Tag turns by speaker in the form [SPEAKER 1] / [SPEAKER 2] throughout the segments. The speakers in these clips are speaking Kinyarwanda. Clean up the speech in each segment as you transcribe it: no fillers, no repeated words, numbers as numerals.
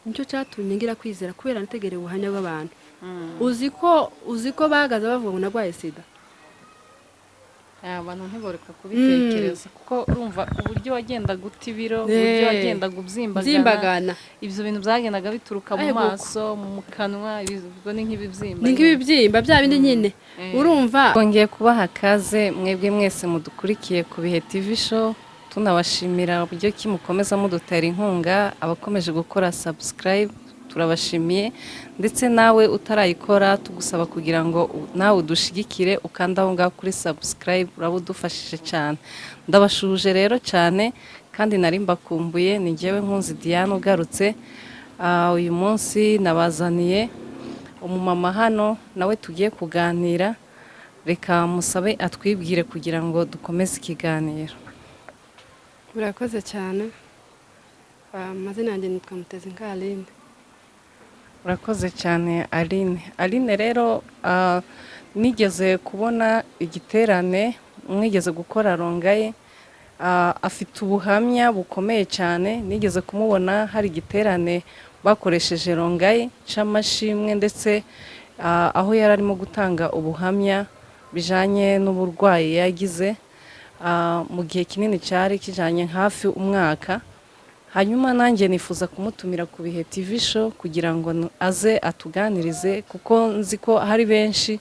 [SPEAKER 1] Nicyo cyatumye ngira kwizera, kubera nategereye ubuhamya bw'abantu. Uzi ko bahagaze bavuga ngo narwaye sida.
[SPEAKER 2] Abantu ntiboreka kubitekereza, kuko urumva uburyo wagendaga uta ibiro, uburyo wagendaga ubyimbagana.
[SPEAKER 1] Byimbagana.
[SPEAKER 2] Ibyo bintu byagendaga bituruka mu
[SPEAKER 1] Ego.
[SPEAKER 2] maso, mu kanwa, ubwo ni nk'ibibyimba.
[SPEAKER 1] Ni nk'ibibyimba bya bindi nyine, urumva.
[SPEAKER 2] Twongeye kubaha kaze mwebwe mwese mudukurikiye ku Bihe TV Show, tunabashimira uburyo ki mukomeza mudutera inkunga. Abakomeje gukora subscribe turabashimiye, ndetse nawe utarayikora tugusaba kugira ngo nawe udushigikire, ukanda aho ngaho kuri subscribe, uraba udufashije cyane. Ndabashuhuje rero cyane kandi nari mbakumbuye. Ni njyewe Nkunzi Diane ugarutse. Uyu munsi nabazaniye umumama hano nawe tugiye kuganira. Reka musabe atwibwire kugira ngo dukomeze ikiganiro.
[SPEAKER 1] Murakoze cyane. Amazina yanjye nitwa Mutezi Aline.
[SPEAKER 2] Urakoze cyane, Aline. Aline rero, nigeze kubona igiterane mwigeze gukora rongaye. Afite ubuhamya bukomeye cyane. Nigeze kumubona hari igiterane bakoresheje rongaye c'amashimwe, ndetse aho yari arimo gutanga ubuhamya bijanye n'uburwayi yagize mu gihe kinini cyari kijanye hafi umwaka. Hanyuma nanjye nifuza kumutumira ku Bihe TV Show kugira ngo aze atuganirize, kuko nzi ko hari benshi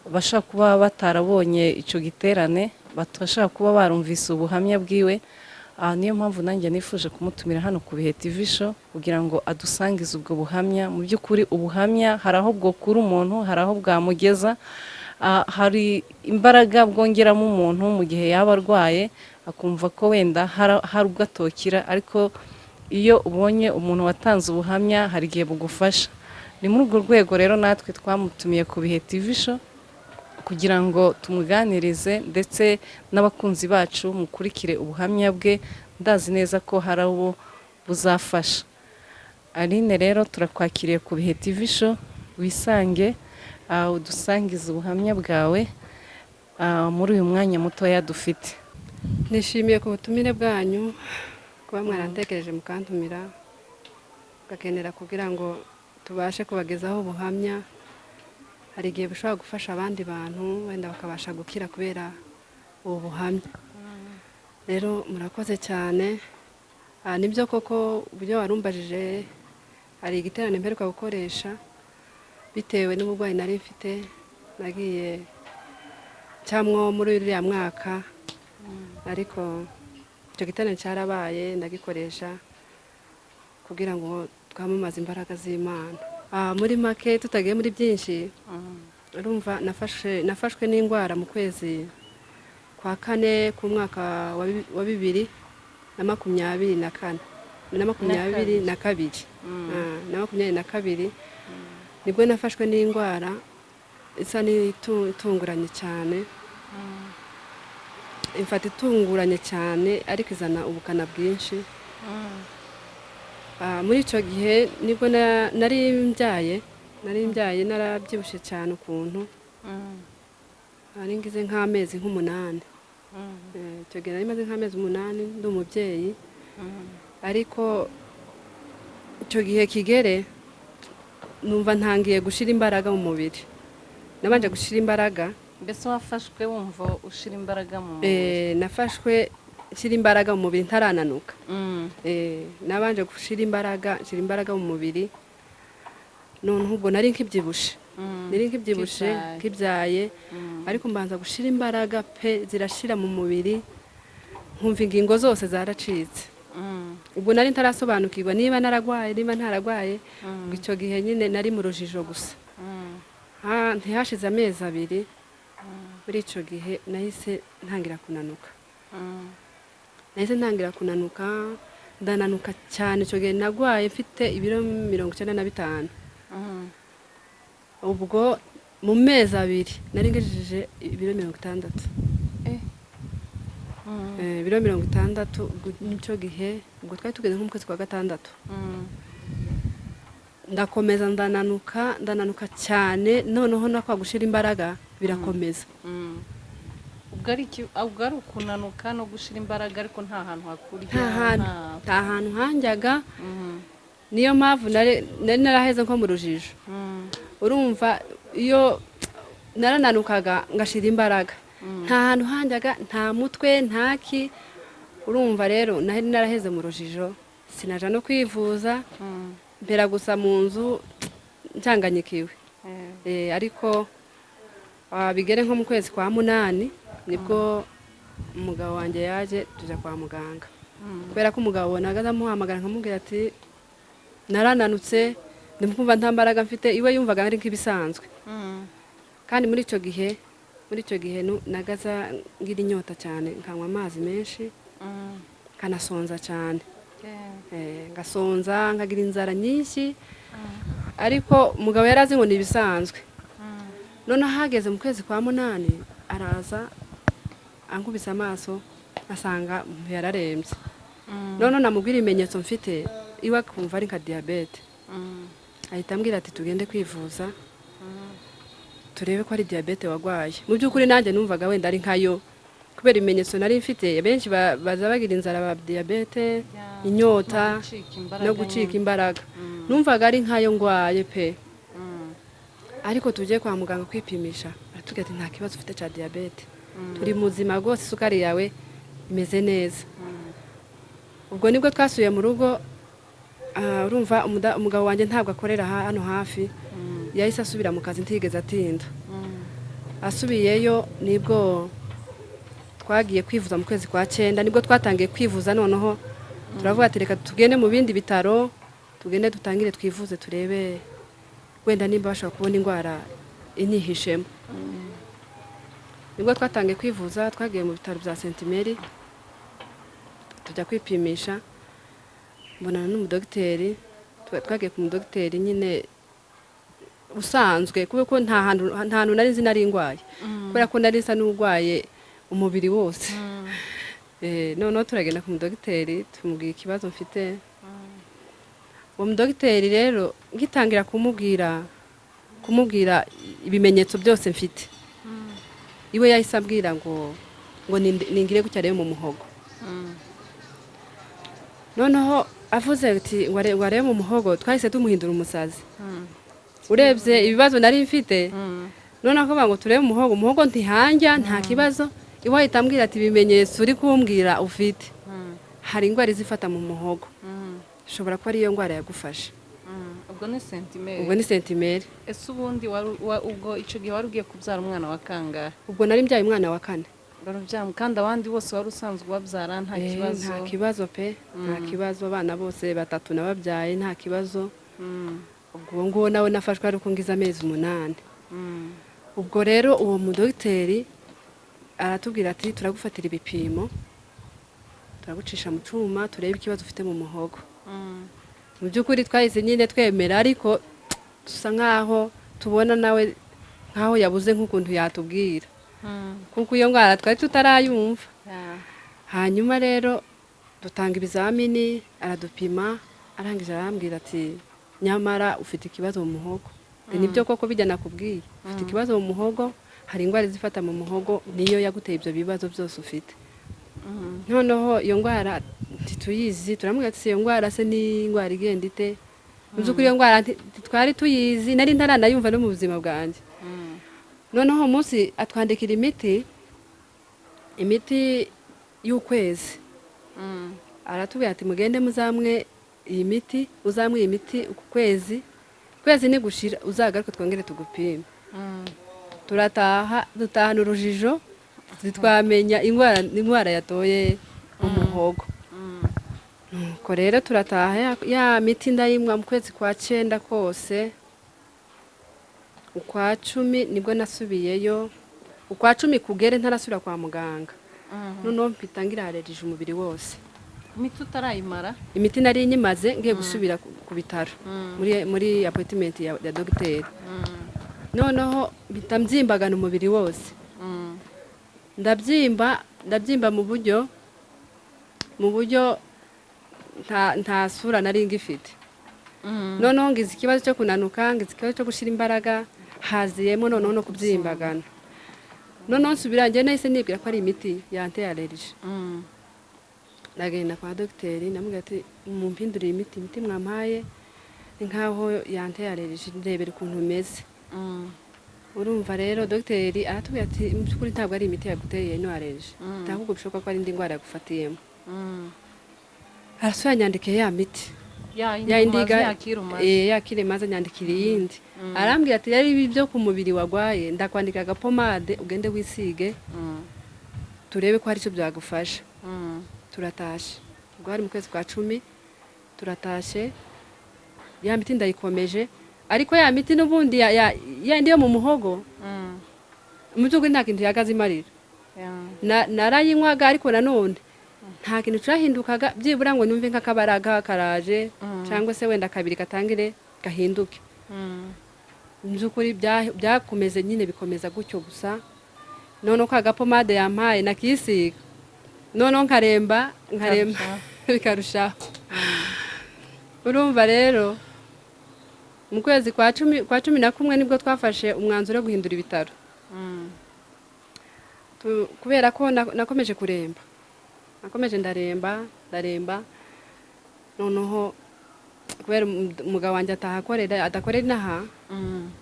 [SPEAKER 2] bashobora kuba batarabonye icyo giterane, batashobora kuba barumvise ubuhamya bwiwe. Niyo mpamvu nanjye nifuje kumutumira hano ku Bihe TV Show kugira ngo adusangize ubwo buhamya. Mu by'ukuri ubuhamya hari aho bwokura umuntu, hari aho bwamugeza. Hari imbaraga bwongeramo umuntu mu gihe yaba arwaye, akumva ko wenda hari ubwo atokira, ariko iyo ubonye umuntu watanze ubuhamya hari igihe bugufasha. Ni muri urwo rwego rero natwe twamutumiye ku Bihe TV Show kugira ngo tumuganirize, ndetse n'abakunzi bacu mukurikire ubuhamya bwe. Ndazi neza ko hari abo buzafasha. Aline rero, turakwakiriye ku Bihe TV Show, wisange, udusangize ubuhamya bwawe muri uyu mwanya mutoya dufite.
[SPEAKER 1] Nishimiye ku butumire bwanyu, kuba mwarantekereje mukantumira, mugakenera kugira ngo tubashe kubagezaho ubuhamya. Hari igihe bushobora gufasha abandi bantu, wenda bakabasha gukira kubera ubu buhamya. Rero murakoze cyane. Nibyo koko, uburyo warumbajije, hari igiterane mperuka gukoresha bitewe n'uburwayi nari mfite, nagiye cyamwo muri uriya mwaka, ariko icyo giterane cyarabaye, ndagikoresha kugira ngo twamamaze imbaraga z'Imana. Muri make, tutagiye muri byinshi, urumva nafashwe n'indwara mu kwezi kwa kane k'umwaka wa 2024 na 22, na 22 nibwo nafashwe n'indwara isa n'itunguranye cyane. Imfata itunguranye cyane, ariko izana ubukana bwinshi. Muri icyo gihe nibwo nari mbyaye, narabyibushye cyane ukuntu, nari ngize nk'amezi nk'umunani. Icyo gihe nari maze nk'amezi 8 ndi umubyeyi, ariko icyo gihe kigere numva ntangiye gushira imbaraga mu mubiri. Nabanje gushira imbaraga.
[SPEAKER 2] Mbese wafashwe wumva ushira imbaraga mu mubiri?
[SPEAKER 1] Nafashwe nshyira imbaraga mu mubiri ntarananuka. Nabanje gushira imbaraga, nshyira imbaraga mu mubiri. Noneho ubwo nari nkibyibushe, nari nkibyibushe.
[SPEAKER 2] Kibyaye.
[SPEAKER 1] Nkibyaye, ariko mbanza gushira imbaraga pe, zirashira mu mubiri, nkumva ingingo zose zaracitse. Ubwo nari ntarasobanukirwa niba naragwaye, niba ntaragwaye. Ubwo icyo gihe nyine nari mu rujijo gusa. Ntihashize amezi 2, muri icyo gihe nahise ntangira kunanuka. Nahise ntangira kunanuka, ndananuka cyane. Icyo gihe nagwaye mfite ibiro 95. Ubwo mu mezi 2 nari ngejeje ibiro 60. Ibiro 60. Ubwo nicyo gihe, ubwo twari tugeze nko mu kwezi kwa gatandatu. Ndakomeza ndananuka, ndananuka cyane. Noneho no kwa gushira imbaraga birakomeza.
[SPEAKER 2] Ubwo ari ukunanuka no gushira imbaraga, ariko nta hantu hakurya?
[SPEAKER 1] Nta hantu, nta hantu hanjyaga. Niyo mpamvu nari naraheze nko mu rujijo. Urumva, iyo narananukaga ngashira imbaraga, nta hantu hanjyaga, nta mutwe, ntaki. Urumva rero nari naraheze mu rujijo, sinaja no kwivuza, mpera gusa mu nzu ncanganyikiwe. Ariko bigere nko mu kwezi kwa munani nibwo umugabo wanjye yaje, tujya kwa muganga, kubera ko umugabo naga amuhamagara nkamubwira ati: "Narananutse, ndimo nta mbaraga mfite." Iwe yumvaga ari nk'ibisanzwe. Kandi muri icyo gihe nagaza ngira inyota cyane, nkanywa amazi menshi, nkanasonza cyane. Ngasonza, nkagira inzara nyinshi, ariko umugabo yari azi ngo ni ibisanzwe. Noneho hageze mu kwezi kwa munani araza, ankubise amaso asanga yararembye. Noneho namubwira ibimenyetso mfite, iwe akumva ari nka diyabete, ahita ambwira ati: "Tugende kwivuza turebe ko ari diyabete wagwaye." Mu by'ukuri nanjye numvaga wenda ari nkayo, kubera ibimenyetso nari mfite. Benshi baza bagira inzara ba diyabete, inyota no gucika imbaraga. Numvaga ari nkayo ngwaye pe. Ariko tujye kwa muganga kwipimisha, baratubwira ati: "Nta kibazo ufite cya diyabete, turi muzima rwose, isukari yawe imeze neza." Ubwo nibwo twasuye mu rugo. Urumva umugabo wanjye ntabwo akorera hano hafi, yahise asubira mu kazi, ntigeze atinda. Asubiyeyo nibwo twagiye kwivuza mu kwezi kwa cyenda. Nibwo twatangiye kwivuza. Noneho turavuga ati: "Reka tugende mu bindi bitaro, tugende dutangire twivuze, turebe wenda nimba bashobora kubona indwara inyihishemo." Nibwo twatangiye kwivuza. Twagiye mu bitaro bya Saint Mary, tujya kwipimisha, mbonana n'umudogiteri. Twagiye ku mudogiteri nyine usanzwe, kubera ko nta hantu nari nzi nari ndwaye, kubera ko nari nsa n'urwaye umubiri wose. Noneho turagenda ku mudogiteri, tumubwira ikibazo mfite. Uwo mudogiteri rero ngitangira kumubwira ibimenyetso byose mfite, iwe yahise ambwira ngo ningire gutya rero mu muhogo. Noneho avuze ati ngo arebe mu muhogo, twahise tumuhindura umusazi. Urebye ibibazo nari mfite, noneho akavuga ngo turebe umuhogo, umuhogo ntihanja, nta kibazo. Iwe ahita ambwira ati: "Ibimenyetso uri kumbwira ufite, hari indwara izifata mu muhogo, ishobora kuba ariyo ndwara yagufashe."
[SPEAKER 2] Ubwo ni Saint Mary?
[SPEAKER 1] Ubwo ni Saint Mary.
[SPEAKER 2] Ese ubundi ubwo icyo gihe wari ugiye kubyara umwana wa kangahe?
[SPEAKER 1] Ubwo nari mbyaye umwana wa kane.
[SPEAKER 2] Wari kandi abandi bose wari usanzwe ubabyara nta kibazo?
[SPEAKER 1] Nta kibazo pe, nta kibazo. Abana bose batatu nababyaye nta kibazo. Ubwo uwo nguwo nawe nafashwe ari uko ngize amezi 8. Ubwo rero uwo mudogiteri aratubwira ati: "Turagufatira ibipimo, turagucisha mu cyuma, turebe ikibazo ufite mu muhogo." Mu by'ukuri twahise nyine twemera, ariko dusa nkaho tubona nawe nkaho yabuze nk'ukuntu yatubwira, kuko iyo ndwara twari tutarayumva. Hanyuma rero dutanga ibizamini, aradupima, arangije arambwira ati: "Nyamara ufite ikibazo mu muhogo." Nibyo koko bijya nakubwiye, ufite ikibazo mu muhogo, hari indwara izifata mu muhogo, niyo yaguteye ibyo bibazo byose ufite. Noneho iyo ndwara ntituyizi. Turamubwira ati: "Iyo ndwara se ni indwara igenda ite?" Mu by'ukuri iyo ndwara ntitwari tuyizi, nari ntaranayumva no mu buzima bwanjye. Noneho uwo munsi atwandikira imiti y'ukwezi. Aratubwira ati: "Mugende muzamwe iyi miti, uzamwe iyi miti uku kwezi, kwezi nigushira uzagaruke twongere tugupime." Turataha, dutahana urujijo, ntitwamenya indwara yatoye mu muhogo. Nuko rero turataha, ya miti ndayinywa mu kwezi kwa cyenda kose. Ukwa 10 nibwo nasubiyeyo. Ukwa 10 kugere ntarasubira kwa muganga, noneho mpita ngira allergie umubiri wose.
[SPEAKER 2] Imiti utarayimara?
[SPEAKER 1] Imiti nari nyimaze, ngiye gusubira ku bitaro muri appointment ya dogiteri. Noneho mpita mbyimbagana umubiri wose, ndabyimba, ndabyimba mu buryo nta sura nari ngifite. Noneho ngize ikibazo cyo kunanuka, ngize ikibazo cyo gushira imbaraga, haziyemo noneho no kubyimbagana. Noneho nsubira, njye nahise nibwira ko ari imiti yanteye allergie. Ndagenda kwa dogiteri, ndamubwira ati: "Mumpindurire imiti, imiti mwampaye." Ni nkaho yanteye allergie, ndebera ukuntu umeze. Urumva rero dogiteri aratubwira ati: "Mu by'ukuri ntabwo ari imiti yaguteye ino allergie, ahubwo bishoboka ko ari indi ndwara yagufatiyemo." Arasubira yanyandikiye ya miti.
[SPEAKER 2] Ya
[SPEAKER 1] ya
[SPEAKER 2] yindi
[SPEAKER 1] yindi
[SPEAKER 2] yakira umaze.
[SPEAKER 1] Yakire maze anyandikira iyindi, arambwira ati: "Rero ibi byo ku mubiri wagwaye, ndakwandika agapomade ugende wisige, turebe ko hari icyo byagufasha." Turatashe, ubwo hari mu kwezi kwa 10, turatashe, ya miti ndayikomeje, ariko ya miti n'ubundi ya yindi yo mu muhogo, mu by'ukuri nta kintu yagaze imarira. Narayinywaga ariko nanone nta kintu cyahindukaga, byibura ngo numve nk'akabaraga karaje, cyangwa se wenda kabiri katangire gahinduke. Mu by'ukuri byakomeze nyine, bikomeza gutyo gusa. Noneho ka gapomade yampaye nakisiga, noneho nkaremba, nkaremba bikarushaho. Urumva rero mu kwezi kwa 10, kwa 11, nibwo twafashe umwanzuro wo guhindura ibitaro. Kubera ko nakomeje kuremba, nakomeje ndaremba, ndaremba, noneho kubera umugabo wanjye atahakorera, adakorera inaha,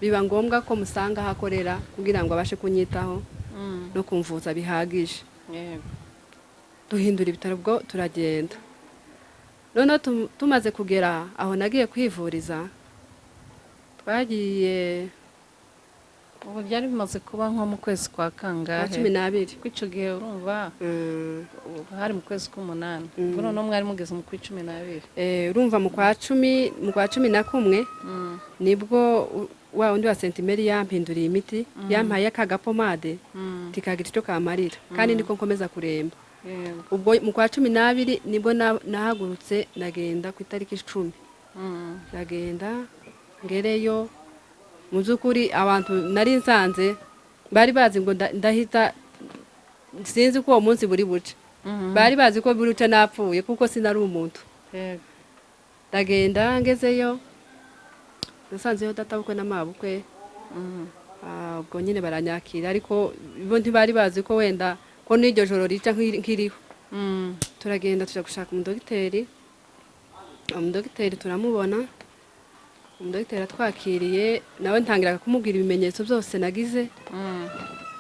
[SPEAKER 1] biba ngombwa ko musanga aho akorera kugira ngo abashe kunyitaho no kumvuza bihagije. Duhindura ibitaro, ubwo turagenda. Noneho tumaze kugera aho nagiye kwivuriza, twagiye
[SPEAKER 2] Ubu byari bimaze kuba nko mu kwezi kwa
[SPEAKER 1] kwa
[SPEAKER 2] kangahe?
[SPEAKER 1] 12.
[SPEAKER 2] Kuko icyo gihe urumva ubu hari mu kwezi k'umunani, ubwo noneho mwari mugeze mu kwa 12.
[SPEAKER 1] Urumva mu kwa 10, mu kwa 11, nibwo wa wundi wa Saint Mary yampinduriye imiti, yampaye aka gapomade tikagira icyo kamarira, kandi niko nkomeza kuremba. Ubwo mu kwa 12 nibwo nahagurutse ndagenda ku itariki 10. Ndagenda, ngereyo, mu by'ukuri abantu nari nsanze bari bazi ngo ndahita, sinzi ko uwo munsi buri buce, bari bazi ko buri buce napfuye, kuko sinari umuntu. Ndagenda, ngezeyo nasanzeyo databukwe n'amabukwe. Ubwo nyine baranyakira, ariko bo ntibari bazi ko wenda ko n'iryo joro rica nkiriho. Turagenda tujya gushaka umudogiteri. Umudogiteri turamubona, umudogiteri atwakiriye nawe ntangira kumubwira ibimenyetso byose nagize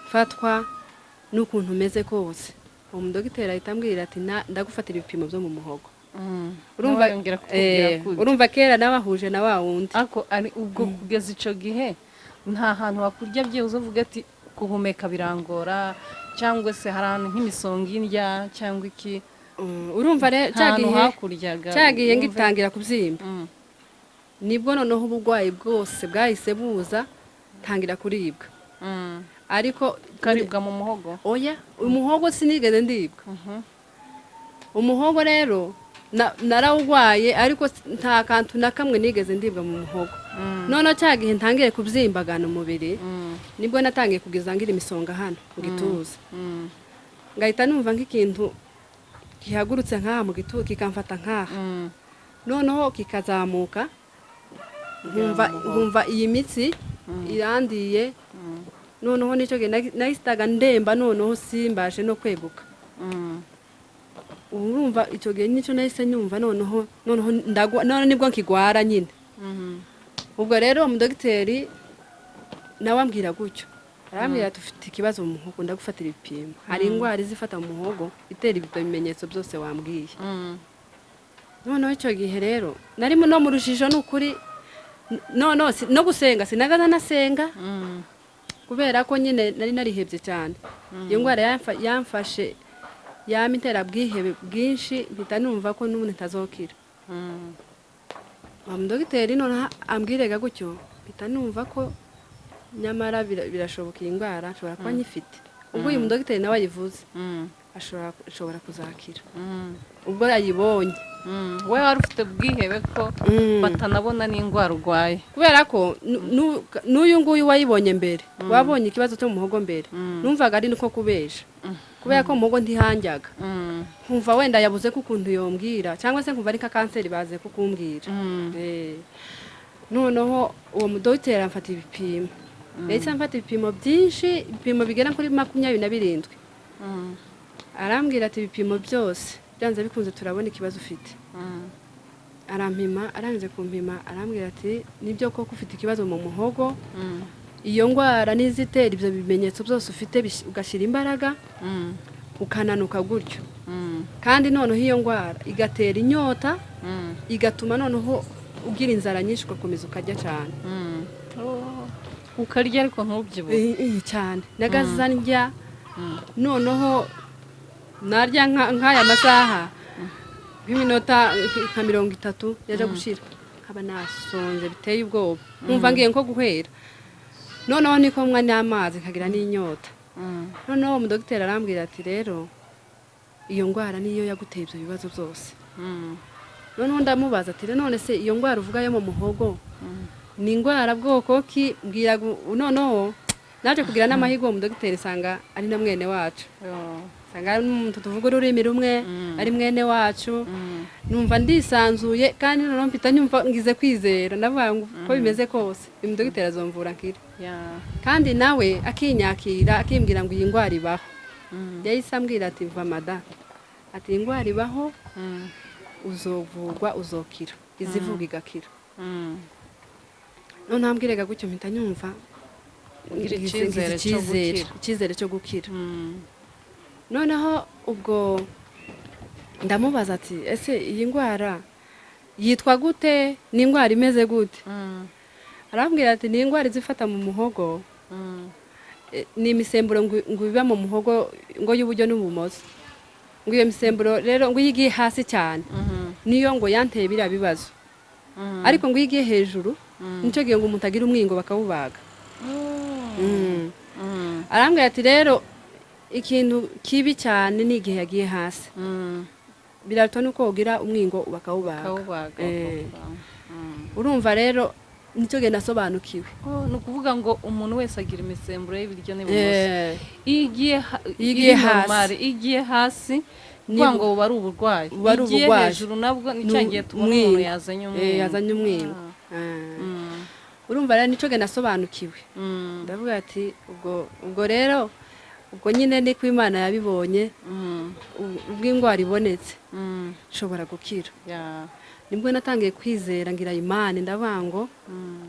[SPEAKER 1] mfatwa n'ukuntu umeze kose. Uwo mudogiteri ahita ambwira ati: "Ndagufatira ibipimo byo mu muhogo." Urumva
[SPEAKER 2] Nawe yongera kukubwira gutya.
[SPEAKER 1] Urumva kera nawe ahuje na wa wundi.
[SPEAKER 2] Ariko ari ubwo kugeza icyo gihe nta hantu hakurya byibuze uvuga ati guhumeka birangora, cyangwa se hari ahantu nk'imisonga indya cyangwa iki?
[SPEAKER 1] Urumva rero
[SPEAKER 2] Nta
[SPEAKER 1] cya
[SPEAKER 2] hantu
[SPEAKER 1] gihe
[SPEAKER 2] hakuryaga
[SPEAKER 1] cya gihe
[SPEAKER 2] wumve-
[SPEAKER 1] ngitangira kubyimba, nibwo noneho uburwayi bwose bwahise buza, ntangira kuribwa. Ariko
[SPEAKER 2] Ukaribwa mu muhogo?
[SPEAKER 1] Oya, umuhogo sinigeze ndibwa. Umuhogo rero narawugwaye, ariko nta kantu na kamwe nigeze ndibwa mu muhogo. Noneho cya gihe ntangiye kubyimbagana umubiri, nibwo natangiye kugeza ngira imisonga hano mu gituza, ngahita numva nk'ikintu gihagurutse nk'aha mu gituza, kikamfata nk'aha, noneho kikazamuka, nkumva
[SPEAKER 2] Mu muhogo.
[SPEAKER 1] Nkumva iyi mitsi irandiye. Noneho nicyo gihe nahitaga ndemba, noneho simbashe no kweguka. Ubu urumva icyo gihe nicyo nahise nyumva, noneho ndagwa, noneho nibwo nkigwara nyine. Ubwo rero umudogiteri nawe ambwira gutyo, arambwira ati: "Ufite ikibazo mu muhogo, ndagufatira ibipimo, hari indwara izifata mu muhogo itera ibyo bimenyetso byose wambwiye." Noneho icyo gihe rero narimo no mu rujijo, ni ukuri, no no gusenga sinagaza nasenga, kubera ko nyine nari narihebye cyane. Iyo ndwara yamfashe yama intera bwihebe bwinshi, mpita numva ko n'ubundi ntazokira. Wa mudogiteri noneho ambwirega gutyo, mpita numva ko nyamara birashoboka, iyi ndwara nshobora kuba nyifite. Ubwo uyu mudogiteri nawe ayivuze, ashobora kuzakira ubwo yayibonye.
[SPEAKER 2] We wari ufite ubwihebe ko batanabona n'indwara urwaye.
[SPEAKER 1] Kubera ko n'uyu nguyu wayibonye mbere, wabonye ikibazo cyo mu muhogo mbere, numvaga ari niko kubesha, kubera ko mu muhogo ntihanjyaga, nkumva wenda yabuze ko ukuntu yombwira, cyangwa se nkumva ari nka kanseri baze kukumbwira. Noneho uwo mudogiteri amfata ibipimo, yahise amfata ibipimo byinshi, ibipimo bigera kuri 27. Arambwira ati: "Ibipimo byose byanze bikunze turabona ikibazo ufite." Arampima, arangije kumpima arambwira ati: "Nibyo koko ufite ikibazo mu muhogo. Iyo ndwara n'izitera ibyo bimenyetso byose ufite, ugashyira imbaraga, ukananuka gutyo. Kandi noneho iyo ndwara igatera inyota, igatuma noneho ugira inzara nyinshi, ugakomeza ukarya cyane."
[SPEAKER 2] Oh, ukarya ariko ntubyibuhe.
[SPEAKER 1] Cyane nagaza ndya, noneho narya nk'aya masaha, nk'iminota nka 30 yaje gushira nkaba nasonze biteye ubwoba, nkumva ngiye nko guhera. Noneho niko nywa n'amazi nkagira n'inyota. Noneho uwo mudogiteri arambwira ati: "Rero iyo ndwara niyo yaguteye ibyo bibazo byose." Noneho ndamubaza ati: "None se iyo ndwara uvuga yo mu muhogo ni indwara bwoko ki?" Mbwira noneho naje kugira n'amahirwe, uwo mudogiteri nsanga ari na mwene wacu. Nsanga ari n'umuntu tuvuga ururimi rumwe, ari mwene wacu. Numva ndisanzuye, kandi noneho mpita nyumva ngize kwizera. Ndavuga ngo uko bimeze kose uyu mudogiteri azomvura nkire. Kandi nawe akinyakira, akimbwira ngo iyi ndwara ibaho. Yahise ambwira ati: "Va mada," ati: "Iyi ndwara ibaho, uzovurwa uzokira, izivuga igakira." Noneho ambwiraga gutyo mpita nyumva
[SPEAKER 2] Ugira
[SPEAKER 1] ngize
[SPEAKER 2] icyizere cyo gukira.
[SPEAKER 1] Icyizere cyo gukira. Noneho ubwo ndamubaza ati: "Ese iyi ndwara yitwa gute? Ni indwara imeze gute?" Arambwira ati: "Ni indwara izifata mu muhogo. Ni imisemburo ngo iba mu muhogo ngo y'uburyo n'ubumoso, ngo iyo misemburo rero ngo iyo igiye hasi cyane niyo ngo yanteye biriya bibazo, ariko ngo iyo igiye hejuru nicyo gihe ngo umuntu agira umwingo bakawubaga." Arambwira ati: "Rero ikintu kibi cyane ni igihe yagiye hasi, biraruta nuko ugira umwingo bakawubaga."
[SPEAKER 2] Kawubaga. Bakawubaga.
[SPEAKER 1] Urumva rero nicyo gihe nasobanukiwe.
[SPEAKER 2] Oh, ni ukuvuga ngo umuntu wese agira imisemburo y'ibiryo n'ibumoso. Iyo igiye
[SPEAKER 1] Iyo igiye
[SPEAKER 2] iri
[SPEAKER 1] hasi.
[SPEAKER 2] normal, iyo igiye hasi kuvuga ngo buba ari uburwayi.
[SPEAKER 1] Buba ari
[SPEAKER 2] Iyo igiye
[SPEAKER 1] uburwayi.
[SPEAKER 2] hejuru nabwo ni
[SPEAKER 1] Ni
[SPEAKER 2] cya gihe tubona
[SPEAKER 1] umwingo.
[SPEAKER 2] umuntu yazanye umwingo.
[SPEAKER 1] Yazanye umwingo. Urumva rero nicyo gihe nasobanukiwe. Ndavuga ati ubwo rero ubwo nyine niko Imana yabibonye, ubwo indwara ibonetse nshobora gukira. Nibwo natangiye kwizera, ngira imana, ndavuga ngo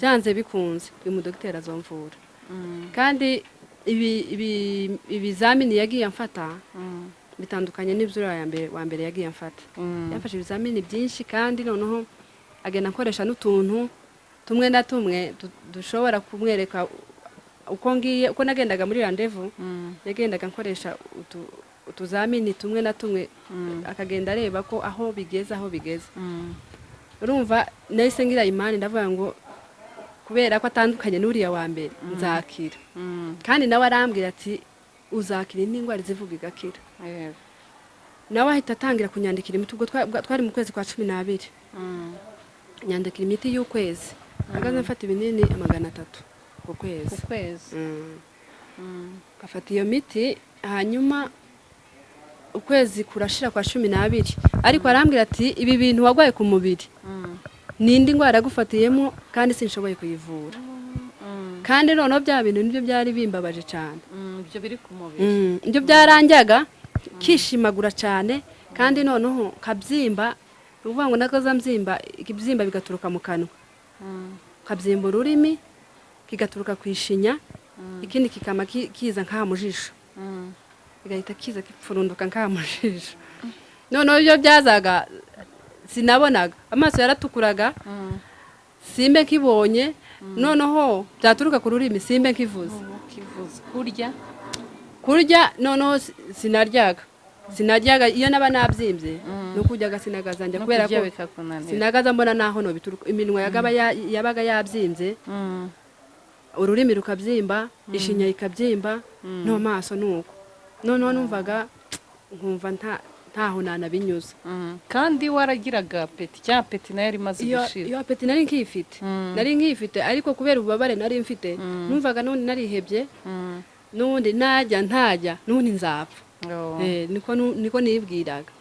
[SPEAKER 1] byanze bikunze uyu mudogiteri azomvura. Kandi ibizamini yagiye amfata bitandukanye n'ibyo uriya wa mbere yagiye amfata. Yafashe ibizamini byinshi, kandi noneho agenda akoresha n'utuntu tumwe na tumwe dushobora kumwereka uko ngiye, uko nagendaga muri rendez-vous. Yagendaga nkoresha utuzamini tumwe na tumwe, akagenda areba ko aho bigeze, aho bigeze. Urumva nahise ngira imani, ndavuga ngo kubera ko atandukanye n'uriya wa mbere nzakira. Kandi nawe arambwira ati: "Uzakira indi ndwara izivuga igakira." Nawe ahita atangira kunyandikira imiti. Ubwo twari mu kwezi kwa 12. Nyandikira imiti y'ukwezi, ahagaze mfata ibinini 300 ku kwezi.
[SPEAKER 2] Ku kwezi.
[SPEAKER 1] Ngafata iyo miti, hanyuma ukwezi kurashira kwa 12, ariko arambwira ati: "Ibi bintu warwaye ku mubiri ni indi ndwara yagufatiyemo, kandi sinshoboye kuyivura." Kandi noneho bya bintu nibyo byari bimbabaje cyane.
[SPEAKER 2] Ibyo biri ku mubiri.
[SPEAKER 1] Ibyo byaranjyaga kishimagura cyane, kandi noneho kabyimba, ni ukuvuga ngo nakoza mbyimba, ikibyimba bigaturuka mu kanwa, kabyimba ururimi, kigaturuka ku ishinya, ikindi kikama kiza nk'aha mu jisho, bigahita kiza kipfurunduka nk'aha mu jisho. Noneho ibyo byazaga sinabonaga, amaso yaratukuraga, simbe nkibonye. Noneho byaturuka ku rurimi simbe nkivuze.
[SPEAKER 2] Kivuze kurya.
[SPEAKER 1] Kurya noneho sinaryaga. Iyo naba nabyimbye no kuryaga sinagaza njya
[SPEAKER 2] No
[SPEAKER 1] kubera
[SPEAKER 2] kurya
[SPEAKER 1] ko
[SPEAKER 2] bikakunanira.
[SPEAKER 1] Sinagaza mbona naho no bituruka, iminwa yabaga yabyimbye, ururimi rukabyimba, ishinya ikabyimba, no maso nuko. Noneho numvaga nkumva ntaho nanabinyuza.
[SPEAKER 2] Kandi waragiraga appétit, cyangwa appétit nayo yari imaze
[SPEAKER 1] Iyo
[SPEAKER 2] gushira?
[SPEAKER 1] Iyo appétit nari nkiyifite. Nari nkiyifite, ariko kubera ububabare nari mfite numvaga n'ubundi narihebye, n'ubundi najya ntajya n'ubundi nzapfa.
[SPEAKER 2] Oh.
[SPEAKER 1] Niko nibwiraga.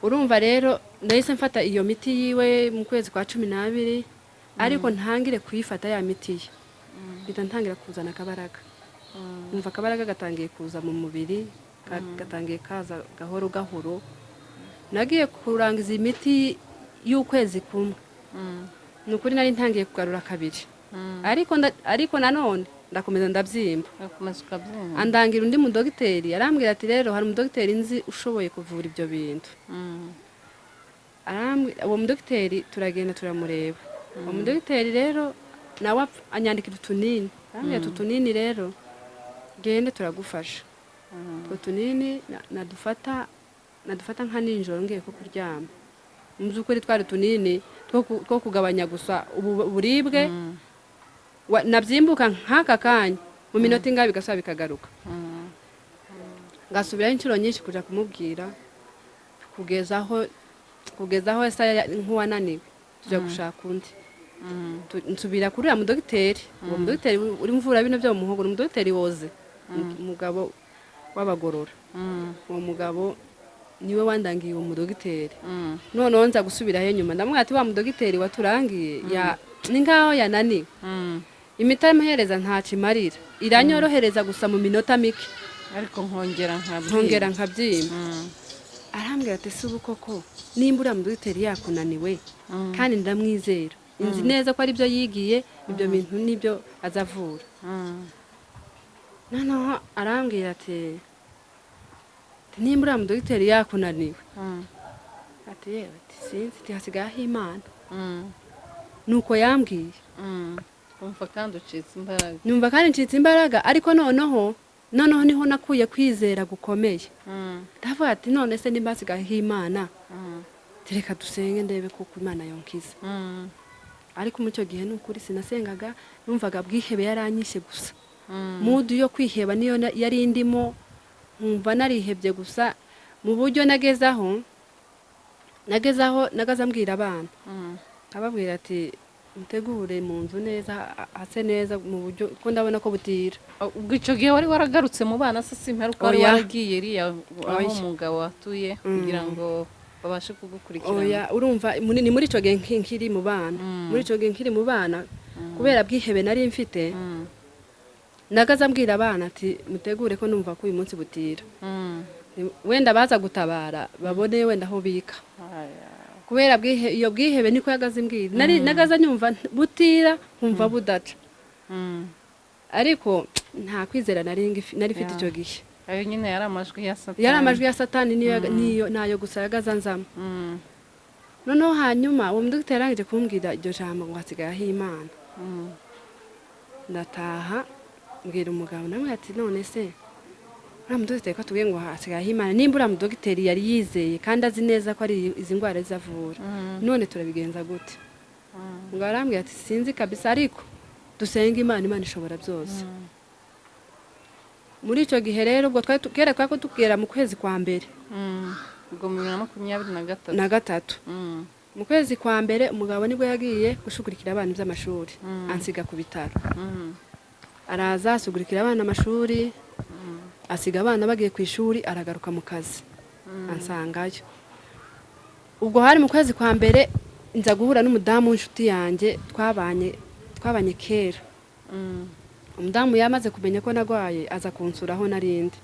[SPEAKER 1] Urumva rero nahise mfata iyo miti yiwe mu kwezi kwa 12, ariko ntangire kuyifata ya miti ye mpita ntangira kuzana akabaraga. Numva akabaraga gatangiye kuza mu mubiri, gatangiye kaza gahoro gahoro. Nagiye kurangiza imiti. y'ukwezi kumwe, ni ukuri nari ntangiye kugarura kabiri, ariko nanone ndakomeza ndabyimba.
[SPEAKER 2] Urakomeza ukabyimba.
[SPEAKER 1] Andangira undi mudogiteri, arambwira ati: "Rero hari umudogiteri nzi ushoboye kuvura ibyo bintu." Uwo mudogiteri turagenda turamureba. Uwo mudogiteri rero nawe anyandikira utunini, arambwira ati: "Utunini rero gende turagufasha." Utwo tunini nadufata nka nijoro ngiye ko kuryama. Mu by'ukuri twari utunini two kugabanya gusa uburibwe. Nabyimbuka nk'aka kanya, mu minota ingahe bigasubira bikagaruka, ngasubirayo inshuro nyinshi kuja kumubwira, kugeza aho esa nk'uwananiwe tujya gushaka undi. Nsubira kuri uriya mudogiteri. Uwo mudogiteri uri mvura bino byo mu muhogo ni umudogiteri woze, umugabo w'abagorora. Uwo mugabo niwe wandangiye uwo mudogiteri. Noneho nza gusubirayo nyuma, ndamubwira ati: "Wa mudogiteri waturangiye ni nkaho yananiwe, imiti amuhereza ntacyo imarira, iranyorohereza gusa mu minota mike,
[SPEAKER 2] ariko nkongera nkabyimba."
[SPEAKER 1] Nkongera nkabyimba. Arambwira ati: "Si ubu koko nimba uriya mudogiteri yakunaniwe, kandi ndamwizera, nzi neza ko ari byo yigiye, ibyo bintu nibyo azavura." Noneho arambwira ati: "Nimba uriya mudogiteri yakunaniwe," ati: "yewe," ati: "sinzi," ati: "hasigaye Imana." Nuko yambwiye.
[SPEAKER 2] Wumva kandi ucitse imbaraga.
[SPEAKER 1] Numva kandi ncitse imbaraga, ariko noneho niho nakuye kwizera gukomeye. Ndavuga ati: "None se nimba hasigayeho Imana, reka dusenge ndebe kuko Imana yonkiza." Ariko muri icyo gihe ni ukuri sinasengaga, numvaga bwihebe yaranyishe gusa. Mood yo kwiheba niyo yari indimo, nkumva narihebye gusa. Mu buryo nagezaho nagaza mbwira abana, ababwira ati: "Mutegure mu nzu neza, hase neza, mu buryo ko ndabona ko butira."
[SPEAKER 2] Ubwo icyo gihe wari waragarutse mu bana se? Simperuka wari
[SPEAKER 1] Oya.
[SPEAKER 2] waragiye iriya aho
[SPEAKER 1] Oya.
[SPEAKER 2] umugabo atuye kugira ngo babashe kugukurikirana?
[SPEAKER 1] Oya, urumva ni muri icyo gihe nkiri mu bana. Muri icyo gihe nkiri mu bana, kubera bwihebe nari mfite, nagaza mbwira abana ati: "Mutegure ko numva ko uyu munsi butira, wenda baza gutabara babone wenda aho bika."
[SPEAKER 2] Aya.
[SPEAKER 1] Kubera iyo bwihebe niko yagaze imbwira. Nari nagaza nyumva butira, nkumva budaca, ariko nta kwizera nari mfite icyo gihe.
[SPEAKER 2] Ayo nyine yari amajwi ya Satani.
[SPEAKER 1] Yari amajwi ya Satani, niyo nayo gusa yagaza nzamo. Noneho hanyuma uwo mudogiteri yarangije kumbwira iryo jambo ngo hasigaye aho Imana, ndataha mbwira umugabo nawe ati: "None se uriya mudogiteri ko atubwiye ngo hasigaye aho Imana, nimba uriya mudogiteri yari yizeye kandi azi neza ko ari izi ndwara zavura, none turabigenza gute?" Ngo arambwira ati: "Sinzi kabisa, ariko dusenge Imana, Imana ishobora byose." Muri icyo gihe rero ubwo twari kera twari ko tugera mu kwezi kwa mbere.
[SPEAKER 2] Ubwo mu 2023.
[SPEAKER 1] Na gatatu. Mu kwezi kwa mbere umugabo nibwo yagiye gushugurikira abana iby'amashuri, ansiga ku bitaro. Araza asugurikira abana amashuri, asiga abana bagiye ku ishuri, aragaruka mu kazi ansangayo. Ubwo hari mu kwezi kwa mbere, nza guhura n'umudamu w'inshuti yanjye twabanye kera. Umudamu yamaze kumenya ko nagwaye, aza kunsura aho narindi.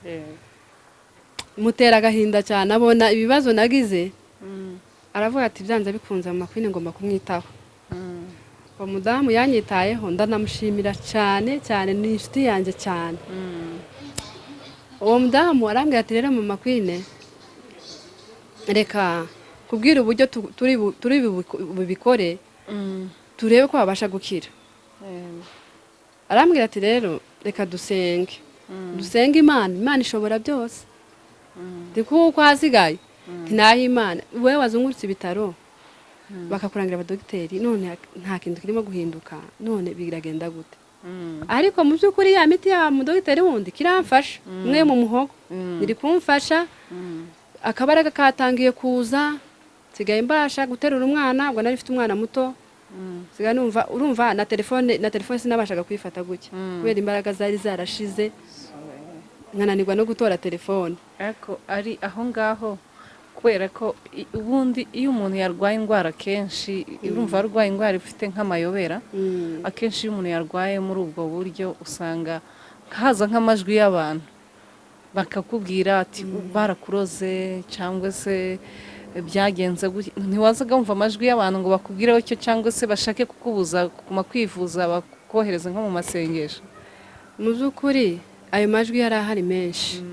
[SPEAKER 1] Mutera agahinda cyane, abona ibibazo nagize, aravuga ati: "Byanze bikunze Mama Queen ngomba kumwitaho." Uwo mudamu yanyitayeho, ndanamushimira cyane cyane, ni inshuti yanjye cyane. Uwo mudamu arambwira ati: "Rero Mama Queen, reka kubwira uburyo turi bubikore, turebe ko wabasha gukira." Arambwira ati: "Rero reka dusenge, dusenge Imana, Imana ishobora byose." Ndi kuko hasigaye ntaho Imana. Wowe wazungurutse ibitaro bakakurangira abadogiteri, none nta kintu kirimo guhinduka, none biragenda gute? Ariko mu by'ukuri ya miti ya mudogiteri wundi kiramfasha, umwe mu muhogo iri kumfasha, akabaraga katangiye kuza, nsigaye mbasha guterura umwana. Ubwo nari mfite umwana muto, nsigaye numva, urumva na telefone sinabashaga kuyifata gutya, kubera imbaraga zari zarashize, nkananirwa no gutora telefone.
[SPEAKER 2] Ariko ari aho ngaho, kubera ko ubundi iyo umuntu yarwaye indwara kenshi, urumva arwaye indwara ifite nk'amayobera, akenshi iyo umuntu yarwaye muri ubwo buryo usanga haza nk'amajwi y'abantu bakakubwira ati: "Barakuroze," cyangwa se Byagenze gutya, ntiwazaga wumva amajwi y'abantu ngo bakubwireho icyo, cyangwa se bashake kukubuza kuguma kwivuza, bakohereza nko mu masengesho?
[SPEAKER 1] Mu by'ukuri ayo majwi yari ahari menshi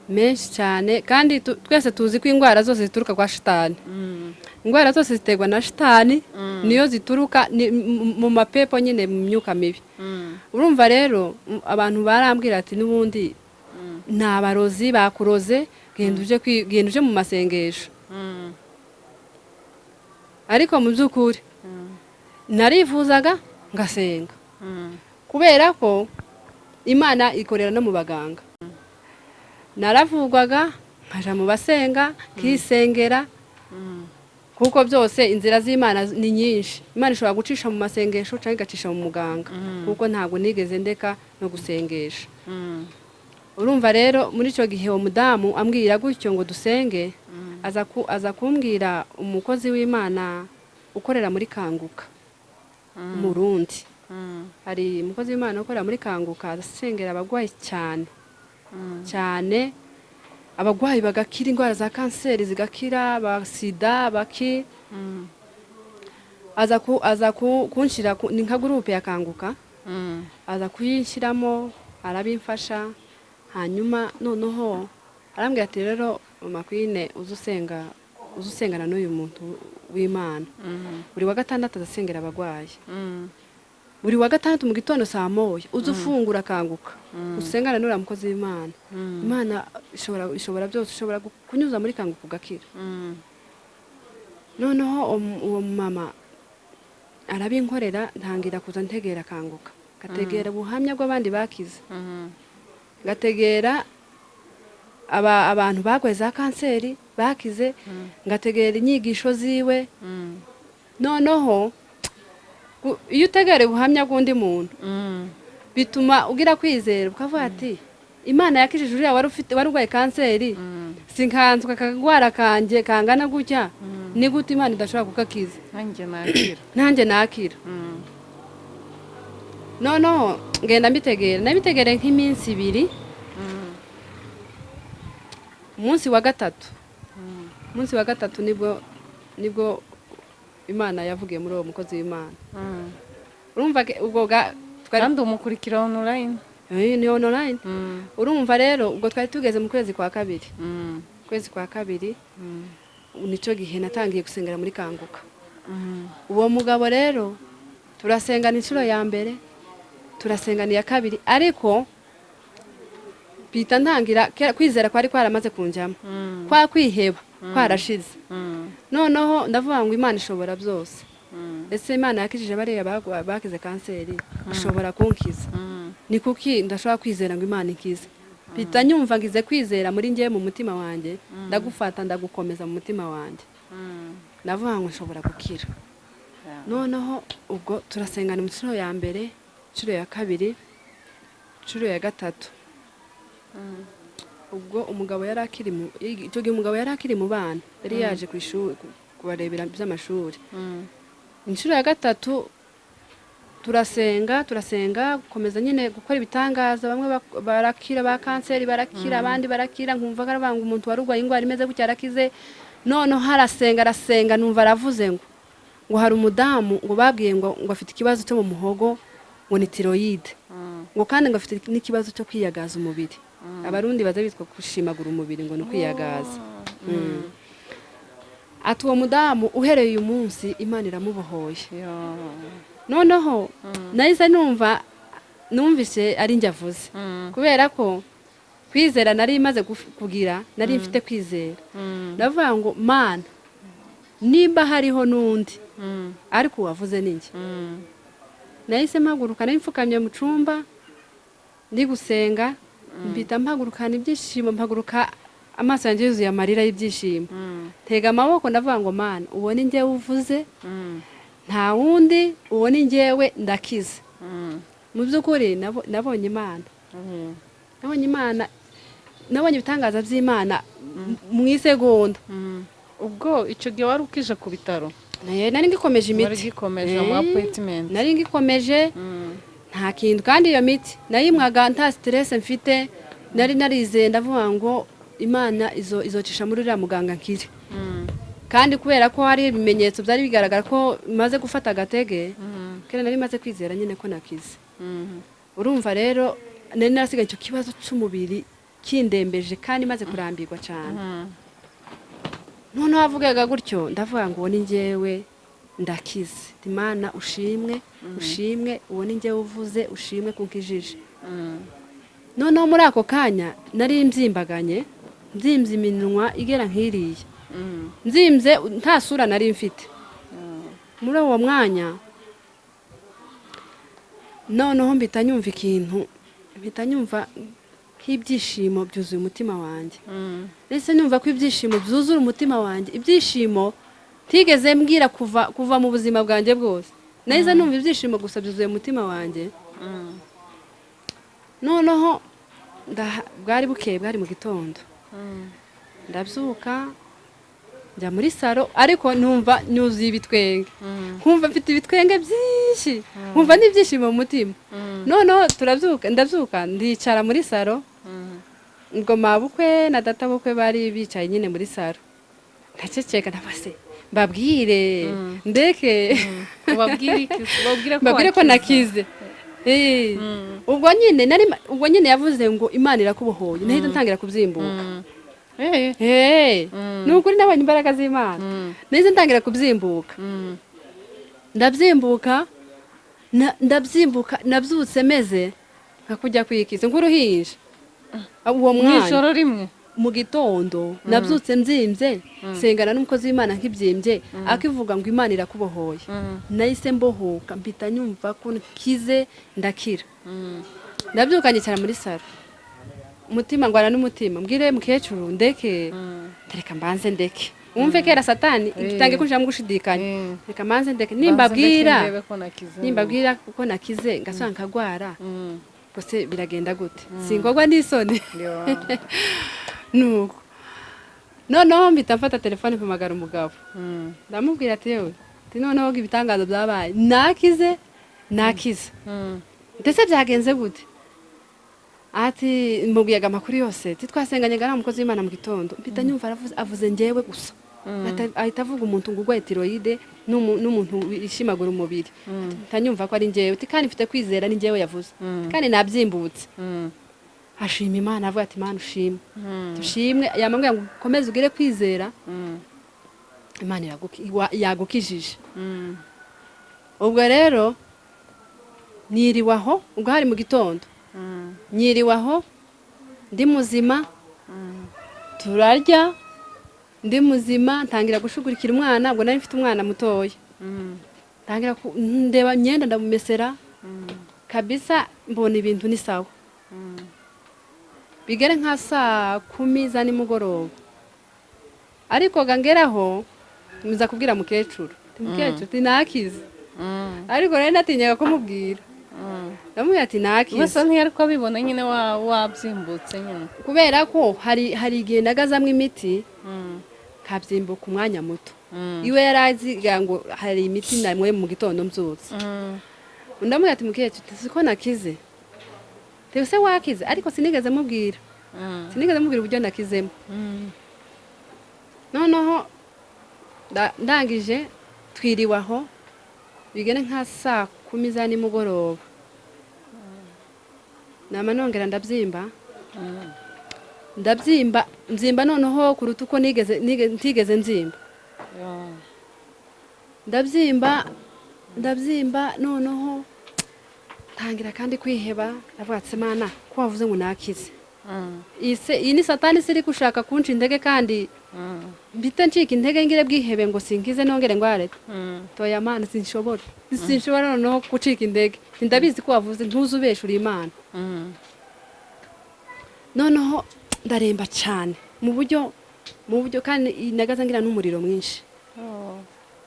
[SPEAKER 1] menshi cyane, kandi twese tuzi ko indwara zose zituruka kwa Shitani. Indwara zose ziterwa na Shitani, niyo zituruka ni mu mapepo nyine, mu myuka mibi. Urumva rero, abantu barambwira ati: "N'ubundi ni abarozi bakuroze, genda uje mu masengesho." Ariko mu by'ukuri narivuzaga ngasenga, kubera ko Imana ikorera no mu baganga. Naravugwaga nkaja mu basenga, nkisengera, kuko byose inzira z'Imana ni nyinshi. Imana ishobora gucisha mu masengesho cyangwa igacisha mu muganga, kuko ntabwo nigeze ndeka no gusengesha. Urumva rero, muri icyo gihe uwo mudamu ambwira gutyo ngo dusenge, aza kumbwira umukozi w'Imana ukorera muri Kanguka Umurundi. Hari umukozi w'Imana ukorera muri Kanguka, asengera abarwayi cyane cyane, abarwayi bagakira, indwara za kanseri zigakira, ba sida baki. Aza kunshyira ni nka groupe ya Kanguka, aza kuyinshyiramo, arabimfasha. Hanyuma noneho arambwira ati: "Rero mama Queen, uze usenga, uze usengana n'uyu muntu w'Imana. Buri wa gatandatu azasengera abarwayi, buri wa gatandatu mu gitondo saa 1, uze ufungura Kanguka, usengana n'uriya mukozi w'Imana. Imana ishobora byose, ishobora kunyuza muri Kanguka ugakira." Noneho uwo mama arabinkorera, ntangira kuza ntegera Kanguka, ngategera ubuhamya bw'abandi bakize, ngategera abantu barwaye za kanseri bakize, ngategera inyigisho ziwe. Noneho iyo utegera ubuhamya bw'undi muntu, bituma ugira kwizera, ukavuga ati: "Imana yakijije uriya wari ufite, wari urwaye kanseri, sinkanzwe akagwara kanjye kangana gutya, ni gute Imana idashobora kugakiza?"
[SPEAKER 2] Nanjye nakira.
[SPEAKER 1] Nanjye nakira. Noneho ngenda mbitegera, nabitegere nk'iminsi 2. Umunsi wa gatatu nibwo Imana yavugiye muri uwo mukozi w'Imana. Urumva ubwo twari
[SPEAKER 2] Kandi umukurikira online?
[SPEAKER 1] Ni online. Urumva rero, ubwo twari tugeze mu kwezi kwa kabiri. Kwezi kwa kabiri nicyo gihe natangiye gusengera muri Kanguka. Uwo mugabo rero turasengana inshuro ya mbere, turasengana iya kabiri, ariko mpita ntangira kwizera kwari kwaramaze kunjyamo, kwa kwiheba kwarashize. Noneho ndavuga ngo: "Imana ishobora byose. Ese Imana yakijije bariya bakize kanseri, ishobora kunkiza. Ni kuki ndashobora kwizera ngo Imana ikize?" Mpita nyumva ngize kwizera muri njye, mu mutima wanjye, ndagufata, ndagukomeza mu mutima wanjye, ndavuga ngo nshobora gukira. Noneho ubwo turasengana inshuro ya mbere, inshuro ya kabiri, inshuro ya gatatu. Ubwo umugabo yari akiri mu, icyo gihe umugabo yari akiri mu bana, yari yaje ku ishuri kubarebera by'amashuri. Inshuro ya gatatu turasenga, turasenga, gukomeza nyine gukora ibitangaza, bamwe barakira, ba kanseri barakira, abandi barakira. Nkumva karabanga umuntu wari urwaye indwara imeze gutya arakize. Noneho arasenga, arasenga, numva aravuze ngo hari umudamu ngo babwiye ngo afite ikibazo cyo mu muhogo, ngo ni thyroïde, ngo kandi ngo afite n'ikibazo cyo kwiyagaza umubiri. Abarundi baza bitwa gushimagura umubiri, ngo ni ukwiyagaza. Ati: "Uwo mudamu uhereye uyu munsi Imana iramubohoye." Noneho nahise numva, numvise ari njye avuze, kubera ko kwizera nari maze kugira, nari mfite kwizera. Ndavuga ngo: "Mana, nimba hariho n'undi, ariko uwavuze ni njye." Nahise mpaguruka, nari mfukamye mu cyumba ndi gusenga, mpita mpagurukana ibyishimo, mpaguruka amaso yanjye yuzuye amarira y'ibyishimo, ntega amaboko, ndavuga ngo: "Mana, uwo ni njyewe uvuze, nta wundi, uwo ni njyewe, ndakize." Mu by'ukuri nabonye Imana, nabonye Imana, nabonye ibitangaza by'Imana mu isegonda.
[SPEAKER 2] Ubwo icyo gihe wari ukije ku bitaro?
[SPEAKER 1] Nari ngikomeje
[SPEAKER 2] Wari
[SPEAKER 1] imiti.
[SPEAKER 2] ugikomeje mu appointment?
[SPEAKER 1] Nari ngikomeje, nta kintu. Kandi iyo miti nayinywaga nta stress mfite, nari narizeye, ndavuga ngo: "Imana izocisha muri uriya muganga nkire." Kandi kubera ko hari ibimenyetso byari bigaragara ko maze gufata agatege, kera nari maze kwizera nyine ko nakize. Urumva rero nari narasigaye icyo kibazo cy'umubiri kindembeje kandi maze kurambirwa cyane. Noneho avugaga gutyo, ndavuga ngo uwo ni njyewe, ndakize. Imana ushimwe, ushimwe, uwo ni njyewe uvuze, ushimwe kuko ijije. Noneho muri ako kanya nari mbyimbaganye, mbyimbye iminwa igera nk'iriya, mbyimbye, nta sura nari mfite muri uwo mwanya. Noneho mpita nyumva ikintu, mpita nyumva nk'ibyishimo byuzuye umutima wanjye. Ndetse numva ko ibyishimo byuzura umutima wanjye, ibyishimo ntigeze mbwira kuva mu buzima bwanjye bwose. Nahise numva ibyishimo gusa byuzuye umutima wanjye. Noneho bwari bukeye, bwari mu gitondo, ndabyuka njya muri salo, ariko numva nyuzuye ibitwenge, nkumva mfite ibitwenge byinshi, nkumva n'ibyishimo mu mutima. Noneho turabyuka, ndabyuka ndicara muri salo. Ubwo mabukwe na data bukwe bari bicaye nyine muri salo. Ndaceceka, ndabase mbabwire ndeke.
[SPEAKER 2] Ubabwire iki? Ubabwire ko
[SPEAKER 1] Mbabwire ko
[SPEAKER 2] wakize.
[SPEAKER 1] Nakize. Ubwo nyine nari, ubwo nyine yavuze ngo Imana irakubohoye, nahita ntangira kubyimbuka. Ni ukuri nabonye imbaraga z'Imana. Nahise ntangira kubyimbuka, ndabyimbuka, ndabyimbuka. Nabyutse meze nka kujya kwikiza nk'uruhinja uwo
[SPEAKER 2] Mu
[SPEAKER 1] mwanya.
[SPEAKER 2] ijoro rimwe?
[SPEAKER 1] Mu gitondo nabyutse mbyimbye, nsengana n'umukozi w'Imana nkibyimbye, akivuga ngo Imana irakubohoye, nahise mbohoka, mpita nyumva ko nkize, ndakira. Ndabyuka nyicara muri salo, umutima ngwana n'umutima, mbwire mukecuru ndeke, reka mbanze ndeke wumve. Kera Satani itange kunjira mu gushidikanya. Reka mbanze ndeke, nimbabwira
[SPEAKER 2] Banze ndeke ndebe ko nakize.
[SPEAKER 1] Nimbabwira kuko nakize ngasanga nkagwara, gusa biragenda gute? Singorwa n'isoni. Nuko noneho mpita mfata telefone, mpamagara umugabo, ndamubwira ati: "Yewe," ati, "noneho ibitangaza byabaye, nakize, nakize." "Ndetse byagenze gute?" Ati mubwiyaga amakuru yose, ati twasenganye ngana umukozi w'Imana mu gitondo, mpita nyumva aravuze, avuze njyewe gusa. Ahita avuga umuntu ngo urwaye thyroïde n'umuntu wishimagura umubiri. Mpita nyumva ko ari njyewe, ati kandi mfite kwizera, ni njyewe yavuze, kandi nabyimbutse. Ashima Imana, avuga ati: "Imana ushimwe, tushimwe." Yamambwira ngo: "Ukomeze ugire kwizera, Imana yagukijije." Ubwo rero niriwe aho, ubwo hari mu gitondo, nyiriwe aho ndi muzima, turarya ndi muzima, ntangira gushugurikira umwana. Ubwo nari mfite umwana mutoya, ntangira ndeba imyenda ndamumesera kabisa, mbona ibintu ni sawa. Bigere nka saa 10 za nimugoroba, ariko ga ngeraho nza kubwira mukecuru, ati: "Mukecuru," ati, "nakize." Ariko rero natinyaga kumubwira. Ndamubwira ati: "Nakize."
[SPEAKER 2] Gusa ntiyari ko abibona nyine wabyimbutse nyine.
[SPEAKER 1] Kubera ko hari igihe nagazamo imiti nkabyimbuka umwanya muto. Iwe yari aziga ngo hari imiti nanyweye mu gitondo mbyutse. Ndamubwira ati: "Mukecuru," ati, "siko nakize?" Ese wakize? Ariko sinigeze mubwira, sinigeze mubwira uburyo nakizemo. Noneho ndangije twiriwe aho, bigene nka saa 10 za nimugoroba, nama nongera ndabyimba, ndabyimba, mbyimba noneho kuruta uko nigeze ntigeze mbyimba. Ndabyimba, ndabyimba, noneho ntangira kandi kwiheba. Ndavuga ati: "Mana, ko wavuze ngo nakize, iyi se iyi ni Satani se iri gushaka kunca intege, kandi mbite ncika intege, ngire bwihebe ngo sinkize, nongere ngware? Toya Mana, sinshobora, sinshobora noneho gucika intege. Ndabizi ko wavuze, ntuzi ubesha, uri Imana." Noneho ndaremba cyane mu buryo kandi nagaza ngira n'umuriro mwinshi.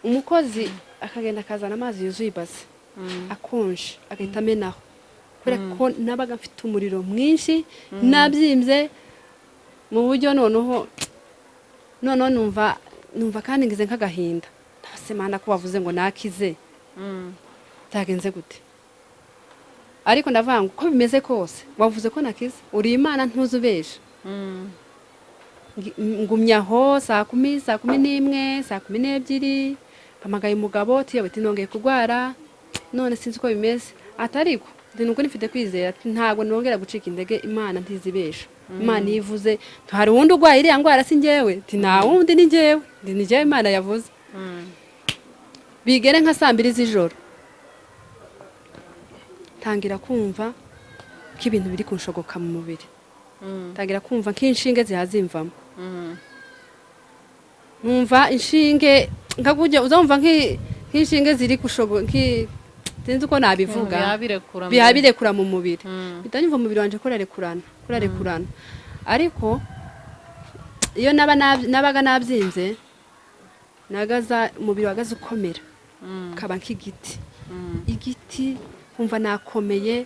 [SPEAKER 1] Umukozi akagenda akazana amazi yuzuye ibase akonje, agahita amenaho, kubera ko nabaga mfite umuriro mwinshi, nabyimbye mu buryo. Noneho numva kandi ngize nk'agahinda. Ndabase: "Mana, ko wavuze ngo nakize, byagenze gute?" Ariko ndavuga ngo uko bimeze kose wavuze ko nakize, uri Imana, ntuzi ubesha. Ngumya aho saa 10, saa 11, saa 12, mpamagaye umugabo ati: "Yewe," ati, "nongeye kurwara none sinzi uko bimeze." Ati: "Ariko ndi nuko nifite kwizera," ati, "ntabwo nongera gucika intege. Imana ntizibesha, Imana iyo ivuze, hari uwundi urwaye iriya ndwara si njyewe." Ati: "Nta wundi, ni njyewe, ni njyewe Imana yavuze." Bigere nka saa 2 z'ijoro, ntangira kumva ko ibintu biri kunshogoka mu mubiri, ntangira kumva nk'inshinge zihazimvamo, numva inshinge nka kujya uzumva nk'inshinge ziri kushogo sinzi uko nabivuga.
[SPEAKER 2] Bihabirekura.
[SPEAKER 1] Biha birekura mu mubiri. Mpita nyumva umubiri wanje kurarekurana, kurarekurana. Ariko iyo nabaga nabyimbye, nagaza umubiri wagaze ukomera, ukaba nk'igiti, igiti, nkumva nakomeye.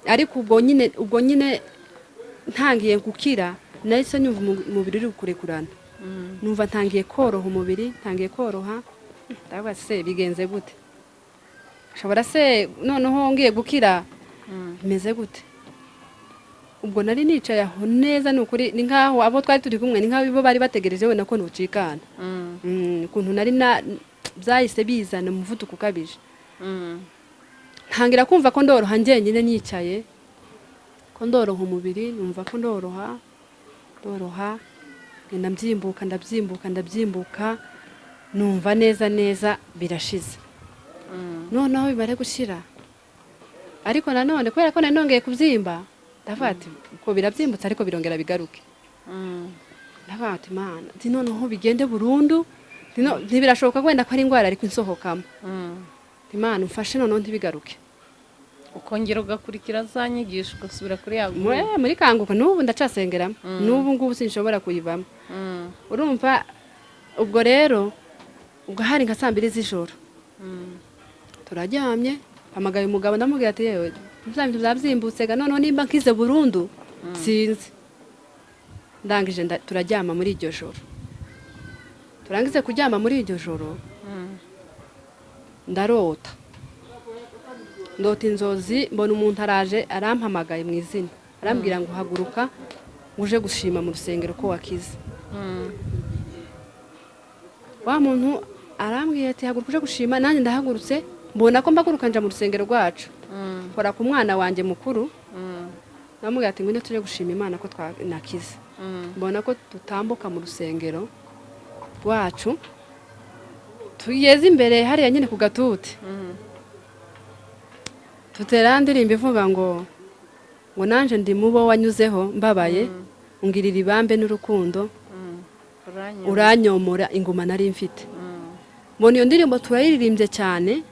[SPEAKER 1] Ariko ubwo nyine ntangiye gukira, nahise nyumva umubiri uri kurekurana, numva ntangiye koroha, umubiri ntangiye koroha. Ndavuga: "Se bigenze gute? Nshobora se noneho ngiye gukira, bimeze gute?" Ubwo nari nicaye aho neza, ni ukuri, ni nkaho abo twari turi kumwe, ni nkaho bo bari bategereje wenda ko ntucikana. Ukuntu nari na byahise bizana umuvuduko ukabije, ntangira kumva ko ndoroha njyenyine nicaye, ko ndoroha umubiri, numva ko ndoroha, ndoroha, ngenda mbyimbuka, ndabyimbuka, ndabyimbuka, numva neza neza birashize. Noneho bimare gushira, ariko nanone kubera ko nari nongeye kubyimba, ndavuga ati: "Ubwo birabyimbutse, ariko birongera bigaruke." Ndavuga ati: "Mana," ati, "noneho bigende burundu." Ati, "ntibirashoboka wenda ko ari indwara ariko insohokamo. Imana umfashe noneho ntibigaruke."
[SPEAKER 2] Ukongera ugakurikira za nyigisho, ugasubira kuri ya
[SPEAKER 1] Muri Kanguka, n'ubu ndacasengeramo, n'ubu ngubu sinshobora kuyivamo. Urumva, ubwo rero ubwo hari nka saa 2 z'ijoro, turaryamye, mpamagaye umugabo, ndamubwira ati: "Yewe, bya bintu byabyimbutse ga, noneho nimba nkize burundu sinzi." Ndangije turaryama muri iryo joro. Turangize kuryama muri iryo joro, ndarota, ndota inzozi, mbona umuntu araje arampamagaye mu izina, arambwira ngo: "Haguruka uje gushima mu rusengero ko wakize." Wa muntu arambwira ati: "Haguruka uje gushima." Nanjye ndahagurutse, mbona ko mpaguruka nja mu rusengero rwacu, nkora ku mwana wanjye mukuru, ndamubwira ati: "Ngwino tuje gushima Imana ko nakize." Mbona ko tutambuka mu rusengero rwacu, tugeze imbere hariya nyine ku gatuti, tutera ndirimbo ivuga ngo "Nanje ndi mubo wanyuzeho mbabaye, ungirira ibambe n'urukundo, uranyomora inguma nari mfite." Mbona iyo ndirimbo turayiririmbye cyane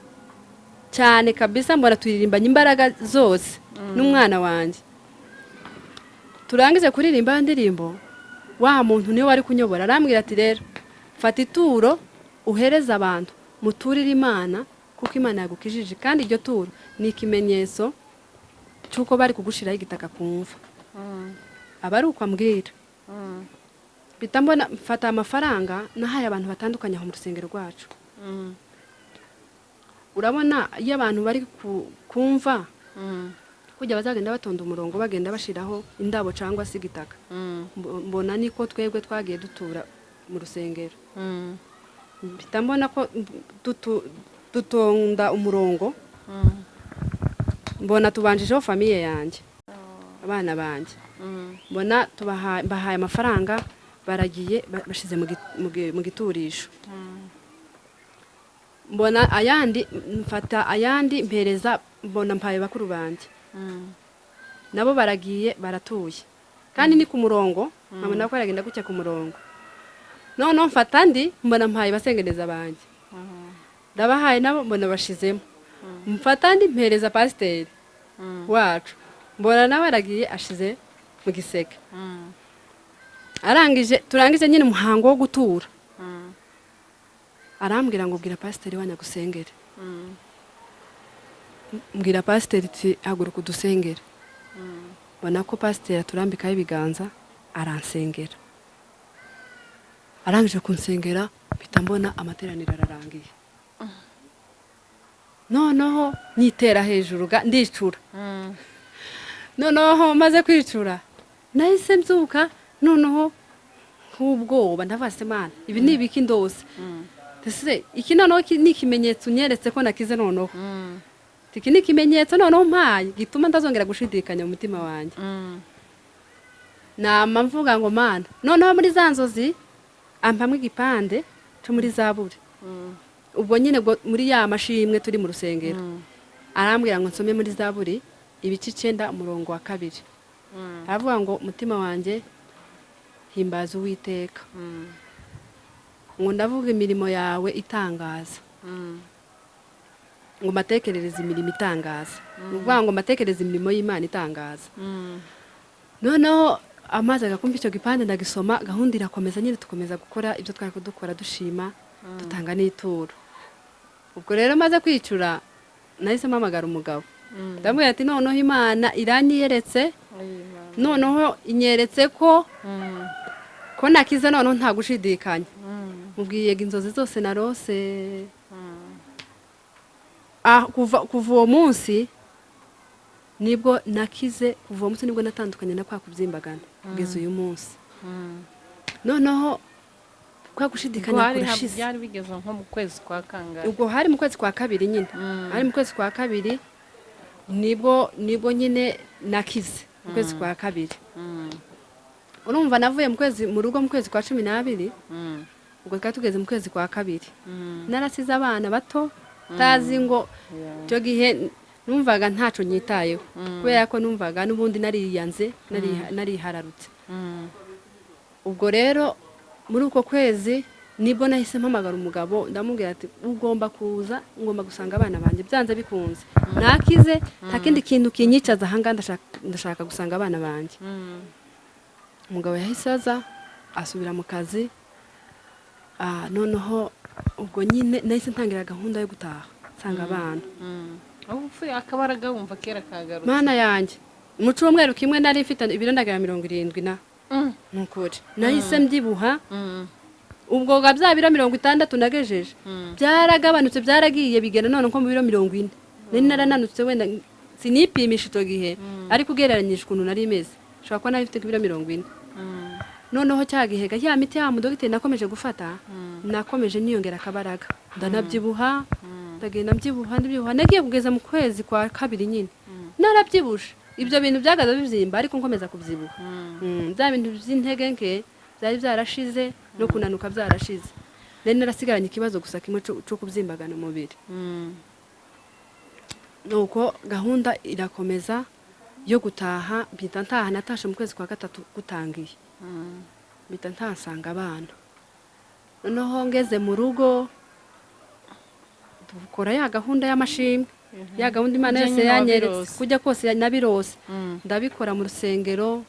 [SPEAKER 1] cyane kabisa, mbona turirimbanye imbaraga zose n'umwana wanjye. Turangize kuririmba iyo ndirimbo, wa muntu niwe wari kunyobora arambwira ati: "Rero fata ituro uhereze abantu, muturire Imana kuko Imana yagukijije, kandi iryo turo ni ikimenyetso cy'uko bari kugushiraho igitaka ku mva." Aba ari uko ambwira, mpita mbona mfata amafaranga nahaye abantu batandukanye aho mu rusengero rwacu. Urabona iyo abantu bari kumva kujya bazagenda batonda umurongo, bagenda bashiraho indabo cyangwa se igitaka, mbona niko twebwe twagiye dutura mu rusengero. Mpita mbona ko dutonda umurongo, mbona tubanjijeho famille yanjye, abana banjye, mbona bahaye amafaranga, baragiye bashize mu giturisho. Mbona ayandi, mfata ayandi mpereza, mbona mpaye bakuru banjye, nabo baragiye baratuye, kandi ni ku murongo, nkabona ko baragenda gutya ku murongo. Noneho mfata andi, mbona mpaye basengereza banjye, ndabahaye, nabo mbona bashizemo. Mfata andi mpereza pasiteri wacu, mbona nawe aragiye ashize mu giseke. Arangije, turangije nyine umuhango wo gutura, arambwira ngo: "Bwira pasiteri wanyu agusengere." Mbwira pasiteri ati: "Haguruka udusengere." Mbona ko pasiteri aturambikaho ibiganza, aransengera. Arangije kunsengera, mpita mbona amateraniro ararangiye. Noneho nitera hejuru ndicura. Noneho maze kwicura, nahise mbyuka. Noneho nk'ubwoba, ndavuga se: "Mana, ibi ni ibiki ndose?" Ese iki noneho ni ikimenyetso unyeretse ko nakize? Noneho iki ni ikimenyetso noneho mpaye gituma ndazongera gushidikanya mu mutima wanjye. Nama mvuga ngo: "Mana." Noneho muri za nzozi ampamwe igipande cyo muri Zaburi. Ubwo nyine, ubwo muri ya mashimwe turi mu rusengero, arambwira ngo nsome muri Zaburi ibice 9, umurongo wa 2. Aravuga ngo: "Umutima wanjye, himbaza Uwiteka," ngo: "Ndavuga imirimo yawe itangaza," ngo: "Mbatekerereze imirimo itangaza." Ni ukuvuga ngo mbatekerereze imirimo y'Imana itangaza. Noneho amazi agakumva icyo gipande, ndagisoma, gahunda irakomeza nyine, tukomeza gukora ibyo twari kudukora, dushima, dutanga n'ituro. Ubwo rero maze kwicura, nahise mpamagara umugabo, ndamubwira ati: "Noneho Imana iranyiyeretse, noneho inyeretse ko nakize, noneho nta gushidikanya." Mubwiye inzozi zose narose. Kuva uwo munsi nibwo nakize, kuva uwo munsi nibwo natandukanye na kwa kubyimbagana kugeza uyu munsi. Noneho kwa gushidikanya kurashize.
[SPEAKER 2] Byari bigeze nko mu kwezi kwa kangahe?
[SPEAKER 1] Ubwo hari mu kwezi kwa kabiri nyine, hari mu kwezi kwa kabiri nibwo nyine nakize, mu kwezi kwa kabiri. Urumva navuye mu kwezi mu rugo mu kwezi kwa 12. Ubwo twari tugeze mu kwezi kwa kabiri, narasize abana bato, tazi ngo icyo gihe numvaga ntaco nyitayeho, kubera ko numvaga n'ubundi nariyanze, narihararutse. Ubwo rero muri uko kwezi nibwo nahise mpamagara umugabo, ndamubwira ati: "Ugomba kuza, ngomba gusanga abana banjye byanze bikunze. Nakize, nta kindi kintu kinyicaza ahangaha, ndashaka gusanga abana banjye." Umugabo yahise aza, asubira mu kazi. Noneho ubwo nyine nahise ntangira gahunda yo gutaha nsanga abana.
[SPEAKER 2] Ubu upfuye akabaraga, wumva kera kagarutse.
[SPEAKER 1] Mana yanjye, mu cyumweru kimwe nari mfite ibiro ndagera 70 na. Ni ukuri nahise mbyibuha. Ubwo ga bya biro 60 nagejeje byaragabanutse, byaragiye bigera none nko mu biro 40. Nari narananutse, wenda sinipimisha icyo gihe, ariko ugereranyije ukuntu nari meze, nshobora kuba nari mfite nk'ibiro 40. Noneho cya gihe ga ya miti ya mudogiteri nakomeje gufata, nakomeje niyongera akabaraga, ndanabyibuha, ndagenda mbyibuha, ndabyibuha. Nagiye kugeza mu kwezi kwa kabiri nyine narabyibushe. Ibyo bintu byagaze bibyimba, ariko nkomeza kubyibuha. Bya bintu by'intege nke byari byarashize, no kunanuka byarashize. Nari narasigaranye ikibazo gusa kimwe cyo kubyimbagana umubiri. Nuko gahunda irakomeza yo gutaha, mpita ntaha. Natashe mu kwezi kwa gatatu gutangiye, mpita ntasanga abana. Noneho ngeze mu rugo, dukora ya gahunda y'amashimwe, ya gahunda Imana
[SPEAKER 2] Kurya
[SPEAKER 1] yose
[SPEAKER 2] nyine
[SPEAKER 1] yanyeretse.
[SPEAKER 2] wabirose.
[SPEAKER 1] Kujya kose nabirose, ndabikora mu rusengero.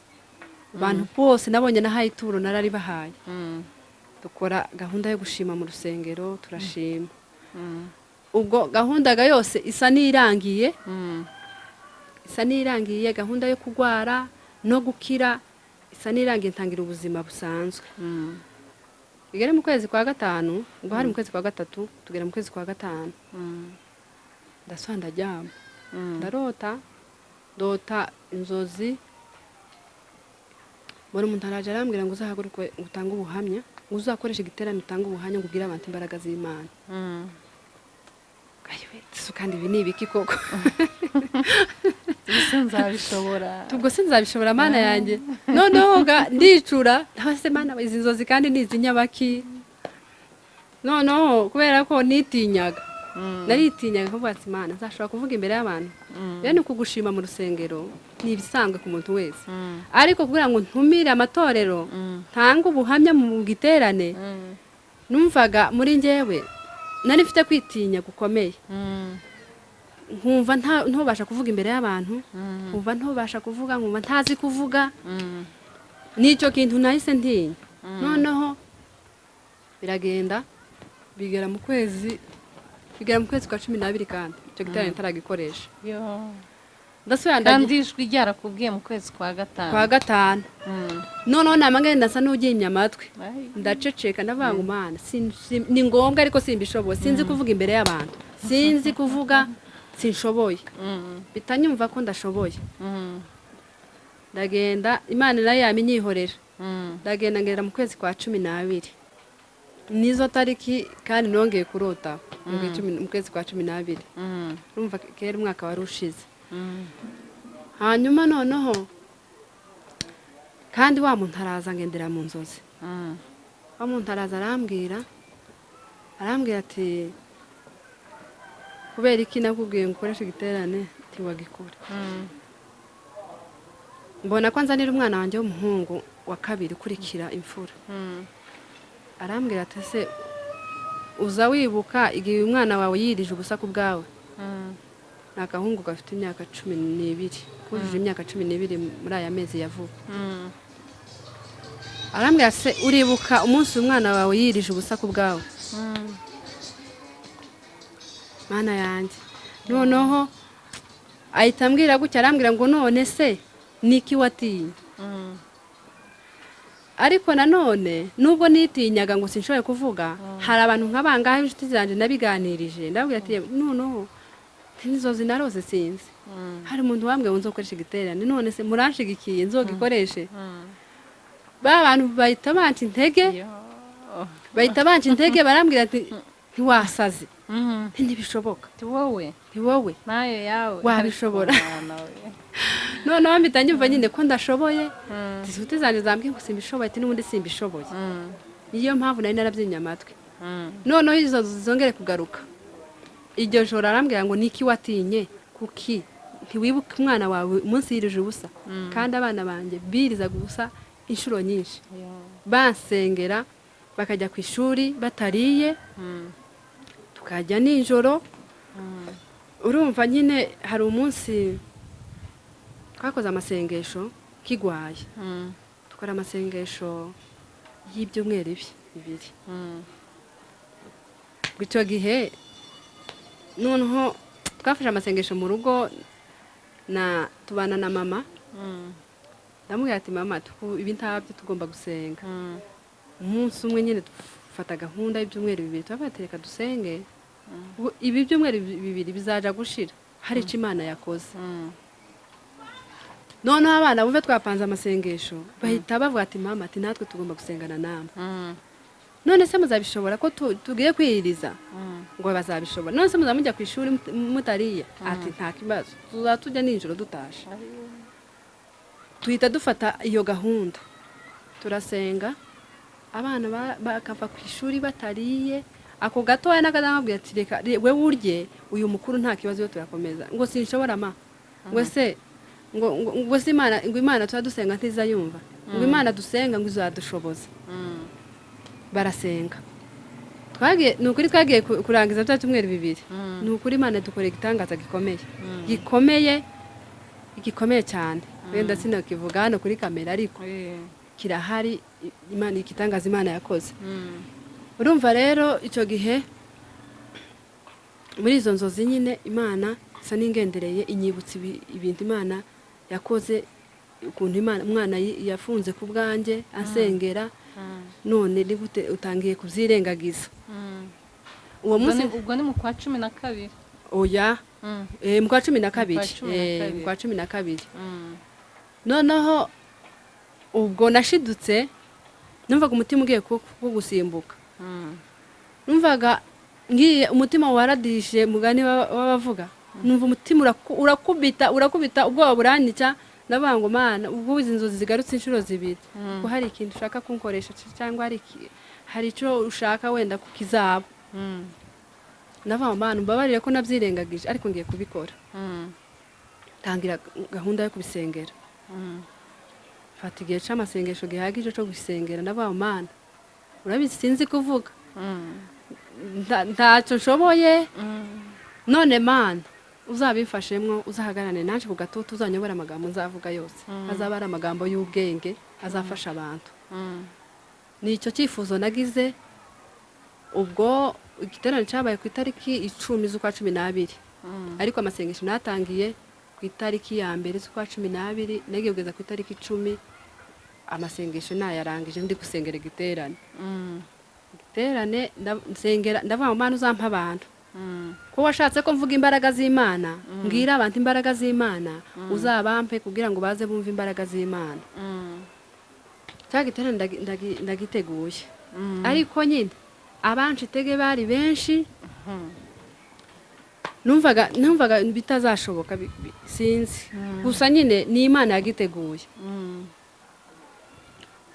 [SPEAKER 1] Abantu bose nabonye nahaye ituro nararibahaye. Dukora gahunda yo gushima mu rusengero, turashima. Ubwo gahunda ga yose isa n'irangiye, isa n'irangiye. Gahunda yo kurwara no gukira isa n'irangiye, ntangira ubuzima busanzwe. Bigere mu kwezi kwa gatanu, ubwo hari mu kwezi kwa gatatu, tugera mu kwezi kwa gatanu, ndasubira ndaryama, ndarota, ndota inzozi, mbona umuntu araje arambwira ngo: "Uzahaguruke ngo utange ubuhamya, ngo uzakoreshe igiterane utange ubuhamya, ngo ubwire abantu imbaraga z'Imana." Ayiwe, kandi ibi ni ibiki koko?
[SPEAKER 2] Ese nzabishobora?
[SPEAKER 1] Ubwo sinzabishobora, Mana yanjye. Noneho ga ndicura, ndabase: "Mana, izi nzozi kandi ni iz'inyabaki?" Noneho kubera ko nitinyaga, naritinyaga kuvuga ati: "Mana, nzashobora kuvuga imbere y'abantu?" Bene uku gushima mu rusengero ni ibisanzwe ku muntu wese, ariko kugira ngo ntumire amatorero, ntange ubuhamya mu giterane, numvaga muri njyewe nari mfite kwitinya gukomeye, nkumva ntubasha kuvuga imbere y'abantu, nkumva ntubasha kuvuga, nkumva ntazi kuvuga. Nicyo kintu nahise ntinya. Noneho biragenda bigera mu kwezi kwa 12, kandi icyo giterane ntaragikoresha.
[SPEAKER 2] Yo.
[SPEAKER 1] Ndasubira ndagira
[SPEAKER 2] Kandi ijwi ryarakubwiye mu kwezi kwa gatanu.
[SPEAKER 1] Kwa gatanu. Noneho nama ngenda nsa n'ugimye amatwi,
[SPEAKER 2] Ay.
[SPEAKER 1] ndaceceka, ndavuga ngo: "Mana, ni ngombwa ariko simbishoboye, sinzi kuvuga imbere y'abantu, sinzi kuvuga, sinshoboye." Bitanyumva ko ndashoboye. Ndagenda, Imana nayo yaminyihorera. Ndagenda ngera mu kwezi kwa 12, nizo tariki kandi nongeye kurota mu kwezi kwa 12. Urumva kera umwaka wari ushize. Hanyuma noneho kandi wa muntu araza, ngendera mu nzozi. Wa muntu araza arambwira ati: "Kubera iki nakubwiye ngo ukoreshe igiterane ntiwagikora?" Mbona ko nzanira umwana wanjye w'umuhungu wa kabiri ukurikira imfura. Arambwira ati: "Ese uza wibuka igihe uyu mwana wawe yirije ubusa ku bwawe?" Ni agahungu gafite imyaka 12, kujuje imyaka 12 muri aya mezi ya vuba. Arambwira: "Se uribuka umunsi umwana wawe yirije ubusa ku bwawe?" Mana yanjye! Noneho ahita ambwira gutya, arambwira ngo: "None se niki watinye?" Ariko nanone nubwo nitinyaga ngo sinshoboye kuvuga, hari abantu nka bangahe inshuti zanjye nabiganirije, ndababwira ati: "Noneho inzozi narose sinzi, hari umuntu wambwiye ngo nzokoreshe igiterane, none se muranshigikiye nzogikoreshe?" Ba bantu bahita banca intege.
[SPEAKER 2] Yo.
[SPEAKER 1] Bahita banca intege, barambwira ati: "Ntiwasaze, ntibishoboka."
[SPEAKER 2] Ti wowe?
[SPEAKER 1] "Ni wowe
[SPEAKER 2] nayo yawe
[SPEAKER 1] wabishobora?"
[SPEAKER 2] Ariko mwana we.
[SPEAKER 1] Noneho mpita nyumva nyine ko ndashoboye. Inshuti zanjye zambwiye ngo simbishoboye, ati n'ubundi simbishoboye. Niyo mpamvu nari narabyimye amatwi. Noneho izo zongere kugaruka iryo joro, arambwira ngo: "Niki watinye? Kuki ntiwibuke umwana wawe umunsi yirije ubusa?" Kandi abana banjye birizaga ubusa inshuro nyinshi.
[SPEAKER 2] Yo.
[SPEAKER 1] Bansengera bakajya ku ishuri batariye, tukajya nijoro. Urumva nyine hari umunsi twakoze amasengesho kigwaye, dukora amasengesho y'ibyumweru bibiri. Icyo gihe noneho twafashe amasengesho mu rugo na tubana na mama. Ndamubwira ati: "Mama, ibi ntabyo, tugomba gusenga." Umunsi umwe nyine dufata gahunda y'ibyumweru 2, turavuga ati: "Reka dusenge." Ubu ibi byumweru 2 bizaja gushira hari icyo Imana yakoze. Noneho abana bumve twapanze amasengesho, bahita bavuga ati: "Mama," ati, "natwe tugomba gusengana namwe." "None se muzabishobora ko tugiye kwiyiriza?" Ngo bazabishobora. "None se muzaba mujya ku ishuri mutariye?" Ati: "Nta kibazo, tuzaba tujya nijoro dutashe." Tuhita dufata iyo gahunda, turasenga, abana bakava ku ishuri batariye. Ako gatoya n'akazamubwira ati: "Reka we urye, uyu mukuru nta kibazo, yo turakomeza." Ngo: "Sinshobora ma." Ngo se ngo se Imana, ngo Imana tuba dusenga ntiza yumva, ngo Imana dusenga ngo izadushoboza. Barasenga, twagiye, ni ukuri twagiye kurangiza bya byumweru 2, ni ukuri Imana dukoreye igitangaza gikomeye, gikomeye, gikomeye cyane. Wenda sinakivuga hano kuri kamera, ariko kirahari. Imana, igitangaza Imana yakoze. Urumva rero icyo gihe muri izo nzozi nyine Imana isa n'ingendereye, inyibutsa ibintu Imana yakoze, ukuntu Imana umwana yafunze ku bwanjye ansengera. None ni gute utangiye kubyirengagiza uwo
[SPEAKER 2] Ubwo
[SPEAKER 1] munsi?
[SPEAKER 2] Ubwo ni mu kwa 12?
[SPEAKER 1] Oya. Mu kwa 12.
[SPEAKER 2] Mu kwa cumi na kabiri.
[SPEAKER 1] Mu kwa 12. Noneho ubwo nashidutse numvaga umutima ugiye gusimbuka. Numvaga ngiye, umutima waradishe, mugani w'abavuga. Numva umutima urakubita, urakubita, ubwoba buranyica. Ndavuga ngo: "Mana, ubwo izi nzozi zigarutse inshuro zibiri, ko hari ikintu ushaka kunkoresha, cyangwa hari icyo ushaka wenda kukizaba." Ndavuga ngo: "Mana, umbabarire ko nabyirengagije, ariko ngiye kubikora." Tangira gahunda yo kubisengera, mfata igihe c'amasengesho gihagije cyo gusengera. Ndavuga ngo: "Mana, urabizi sinzi kuvuga, ntacyo nshoboye. None Mana, uzabimfashemwo, uzahagarane naje ku gatutu, uzanyobora, amagambo nzavuga yose azaba ari amagambo y'ubwenge azafasha abantu." Ni icyo cyifuzo nagize. Ubwo igiterane cyabaye ku itariki 10 z'ukwa 12, ariko amasengesho natangiye ku itariki ya 1 z'ukwa 12, nagiye kugeza ku itariki 10 amasengesho nayarangije, ndi gusengera igiterane. Igiterane nsengera, ndavuga ngo: "Mana, uzampa abantu, ko washatse ko mvuga imbaraga z'Imana, mbwira abantu imbaraga z'Imana, uzabampe kugira ngo baze bumve imbaraga z'Imana." Cya giterane ndagiteguye, ariko nyine abanca intege bari benshi. Numvaga bitazashoboka, sinzi, gusa nyine ni Imana yagiteguye.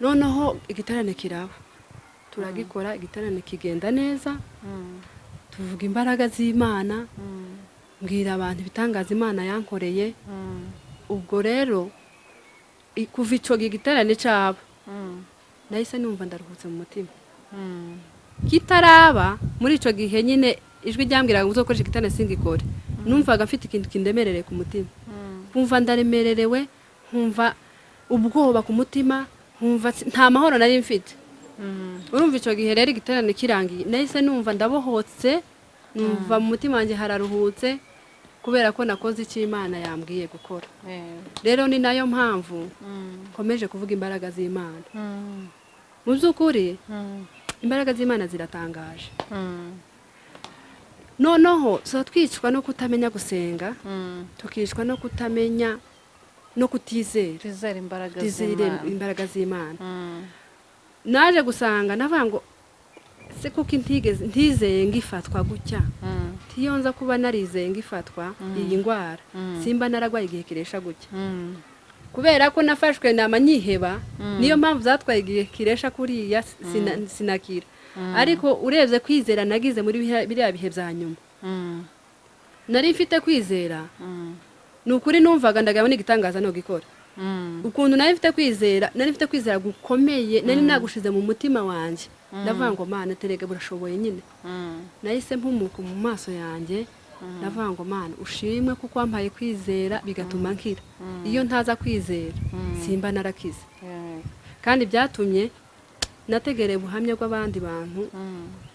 [SPEAKER 1] Noneho igiterane kiraba, turagikora, igiterane kigenda neza, tuvuga imbaraga z'Imana, mbwira abantu ibitangaza Imana yankoreye. Ubwo rero kuva icyo gihe igiterane cyaba, nahise numva ndaruhutse mu mutima. Kitaraba, muri icyo gihe nyine ijwi ryambwiraga ngo uzokoreshe igiterane singikore, numvaga mfite ikintu kindemerereye ku mutima, nkumva ndaremererewe, nkumva ubwoba ku mutima, nkumva nta mahoro nari mfite. Urumva, icyo gihe rero igiterane kirangiye, nahise numva ndabohotse, numva mu mutima wanjye hararuhutse, kubera ko nakoze icyo Imana yambwiye gukora. Rero ni nayo mpamvu nkomeje kuvuga imbaraga z'Imana. Mu by'ukuri imbaraga z'Imana ziratangaje. Noneho tuba twicwa no kutamenya gusenga, tukicwa no kutamenya no kutizera.
[SPEAKER 2] Twizere imbaraga
[SPEAKER 1] Tutizere
[SPEAKER 2] z'Imana.
[SPEAKER 1] imbaraga z'Imana. Naje gusanga navuga ngo se kuko ntigeze ntizeye ngifatwa gutya, tiyo nza kuba narizeye ngifatwa iyi ndwara, simba naragwaye igihe kiresha gutya. Kubera ko nafashwe nama nyiheba, niyo mpamvu zatwaye igihe kiresha kuriya sinakira. Ariko urebye kwizera nagize muri biriya bihe bya nyuma, nari mfite kwizera, ni ukuri numvaga ndagabona igitangaza no gikora. Ukuntu nari mfite kwizera, nari mfite kwizera gukomeye, nari nagushize mu mutima wanjye, ndavuga ngo: "Mana, terega burashoboye nyine." Nahise mpumuka mu maso yanjye, ndavuga ngo: "Mana, ushimwe kuko wampaye kwizera bigatuma nkira. Iyo ntaza kwizera simba narakize." Kandi byatumye nategereye ubuhamya bw'abandi bantu,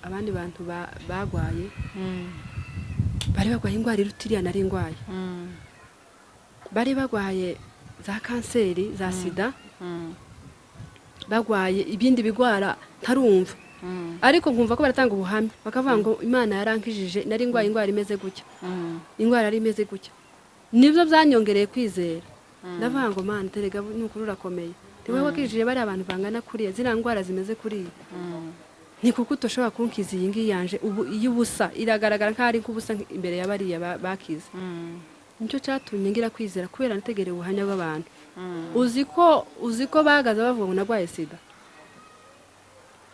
[SPEAKER 1] abandi bantu bagwaye, bari barwaye indwara iruta iriya nari ndwaye, bari barwaye za kanseri, za sida, bagwaye ibindi bigwara ntarumva, ariko nkumva ko baratanga ubuhamya bakavuga ngo: "Imana yarankijije, nari ndwaye indwara imeze gutya, indwara yari imeze gutya." Nibyo byanyongereye kwizera. Ndavuga ngo: "Mana, terega ni ukuri urakomeye, ni wowe wakijije bariya abantu bangana kuriya ziriya ndwara zimeze kuriya, ni kuko udashobora kunkiza iyi ngiyi yanje ubu iy'ubusa iragaragara nk'aho ari nk'ubusa imbere ya bariya bakize." Nicyo cyatumye ngira kwizera, kubera nategereye ubuhamya bw'abantu. Uzi ko bahagaze bavuga ngo narwaye sida.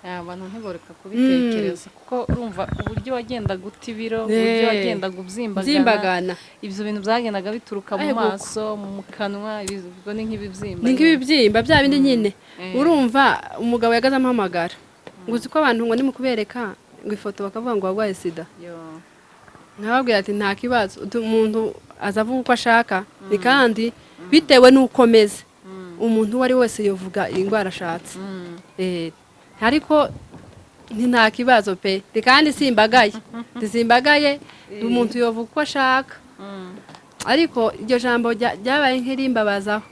[SPEAKER 2] Abantu ntiboreka kubitekereza, kuko urumva uburyo wagendaga uta ibiro, uburyo wagendaga ubyimbagana.
[SPEAKER 1] Byimbagana.
[SPEAKER 2] Ibyo bintu byagendaga bituruka mu
[SPEAKER 1] Ego.
[SPEAKER 2] maso, mu kanwa, ubwo ni nk'ibibyimba.
[SPEAKER 1] Ni nk'ibibyimba bya bindi nyine. Urumva, umugabo yagaze amuhamagara ngo: "Uzi ko abantu ngo ni kubereka ngo ifoto bakavuga ngo warwaye sida?"
[SPEAKER 2] Yo.
[SPEAKER 1] Nkababwira ati: "Nta kibazo, umuntu aza avuga uko ashaka, ni kandi bitewe n'uko meze, umuntu uwo ari we wese yovuga indwara ashatse." Ariko ni nta kibazo pe. Ndi kandi simbagaye, simbagaye, umuntu yovuga uko ashaka. Ariko iryo jambo ryabaye nk'irimbabazaho.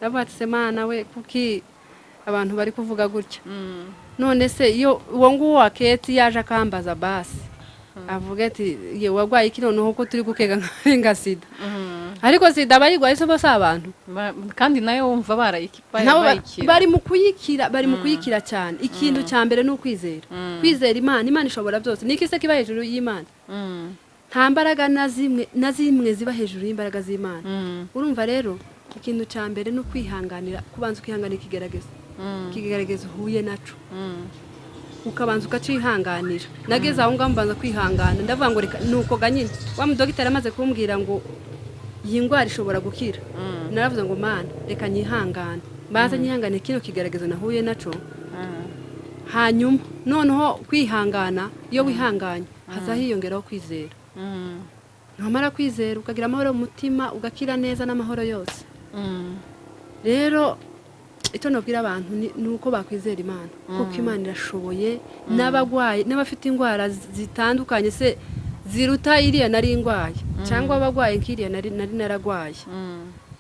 [SPEAKER 1] Ndavuga ati: "Se Mana we, kuki abantu bari kuvuga gutya?" None se iyo uwo nguwo wa keti yaje akambaza, basi avuga ati: "Ye, warwaye iki?" Noneho ko turi gukeka nka sida, ariko sida abayirwaye se bose abantu?
[SPEAKER 2] Kandi nayo wumva barayikipa.
[SPEAKER 1] Nabo
[SPEAKER 2] bayikira.
[SPEAKER 1] Bari mu kuyikira, bari mu kuyikira cyane. Ikintu cya mbere ni ukwizera, kwizera Imana. Imana ishobora byose. Ni iki se kiba hejuru y'Imana? Nta mbaraga na zimwe na zimwe ziba hejuru y'imbaraga z'Imana. Urumva rero, ikintu cya mbere ni ukwihanganira, kubanza ukihanganira ikigeragezo, ikigeragezo uhuye naco, ukabanza ukacihanganira. Nageze aho ngaho mbanza kwihangana, ndavuga ngo reka nuko ga nyine wa mudogiteri amaze kumbwira ngo iyi ndwara ishobora gukira, naravuze ngo: "Mana, reka nyihangane, mbanze nyihangane kino kigeragezo nahuye naco." Hanyuma noneho kwihangana, iyo wihanganye haza hiyongeraho kwizera. Wamara kwizera ukagira amahoro mu mutima, ugakira neza n'amahoro yose. Rero icyo nabwira abantu ni uko bakwizera Imana, kuko Imana irashoboye. N'abagwaye, n'abafite indwara zitandukanye se ziruta iriya nari ndwaye, cyangwa abagwaye nk'iriya nari naragwaye,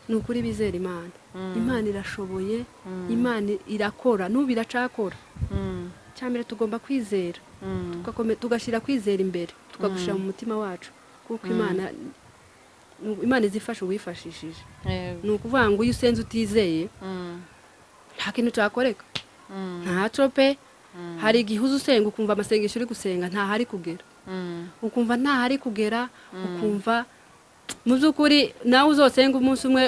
[SPEAKER 1] ni ukuri bizera Imana. Imana irashoboye, Imana irakora, n'ubu iracakora. Cyambere tugomba kwizera, tugashyira kwizera imbere, tukagushyira mu mutima wacu, kuko Imana izifasha uwifashishije. Ni ukuvuga ngo iyo usenze utizeye Nta kintu cyakoreka, ntaco pe. Hari igihe uza usenga, ukumva amasengesho uri gusenga ntahari kugera, ukumva ntahari kugera, ukumva mu by'ukuri nawe uzosenga umunsi umwe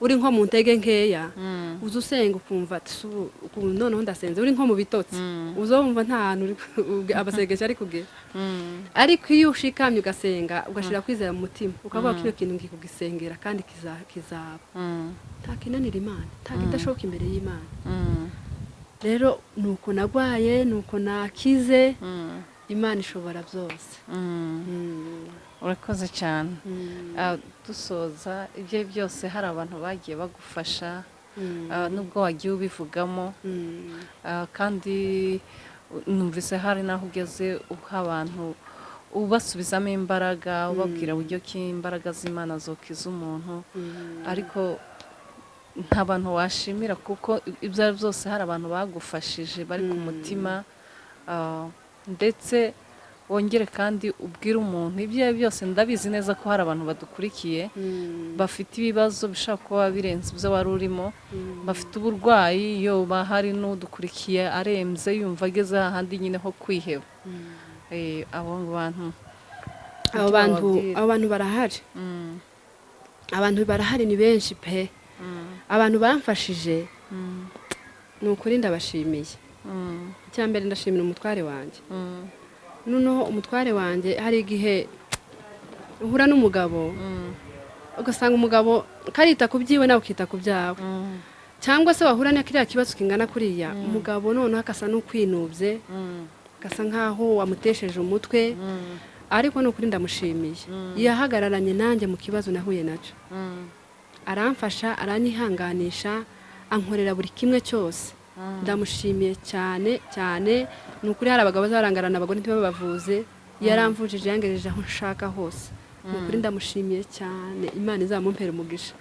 [SPEAKER 1] uri nko mu ntege nkeya, uza usenga ukumva ati, "Si ubu, ukuntu noneho ndasenze uri nko mu bitotsi," uzumva nta hantu amasengesho ari kugera. Ariko iyo ushikamye ugasenga, ugashyira kwizera mu mutima, ukavuga ko kino kintu ngiye kugisengera kandi kizaba, nta kinanira Imana, nta kidashoboka imbere y'Imana. Rero nuko nagwaye, nuko nakize. Imana ishobora byose.
[SPEAKER 2] Urakoze cyane. Dusoza, ibyo byose hari abantu bagiye bagufasha, nubwo wagiye ubivugamo, kandi numvise hari n'aho ugeze uha abantu, ubasubizamo imbaraga, ubabwira uburyo ki imbaraga z'Imana zokiza umuntu. Ariko nta bantu washimira, kuko ibyo ari byo byose hari abantu bagufashije bari ku mutima, ndetse wongere kandi ubwire umuntu ibyo ari byo byose. Ndabizi neza ko hari abantu badukurikiye bafite ibibazo bishobora kuba birenze ibyo wari urimo, bafite uburwayi, yoba hari n'udukurikiye arembye, yumva ageze ahandi nyine ho kwiheba. Abo bantu,
[SPEAKER 1] abo
[SPEAKER 2] icyo
[SPEAKER 1] bantu
[SPEAKER 2] wababwira?
[SPEAKER 1] Abo bantu barahari. Abantu barahari, ni benshi pe. Abantu bamfashije, ni ukuri ndabashimiye. Icya mbere, ndashimira umutware wanjye. Noneho umutware wanjye, hari igihe uhura n'umugabo, ugasanga umugabo karita ku byiwe, nawe ukita ku byawe, cyangwa se wahura na kiriya kibazo kingana kuriya, umugabo noneho akasa n'ukwinubye, agasa nk'aho wamutesheje umutwe. Ariko ni ukuri ndamushimiye, yahagararanye nanjye mu kibazo nahuye nacyo, aramfasha, aranyihanganisha, ankorera buri kimwe cyose. Ndamushimiye cyane cyane. Ni ukuri hari abagabo bazarangarana abagore ntibabavuze. Yaramvujije, yangejeje aho nshaka hose. Ni ukuri ndamushimiye cyane, Imana izamumpera umugisha.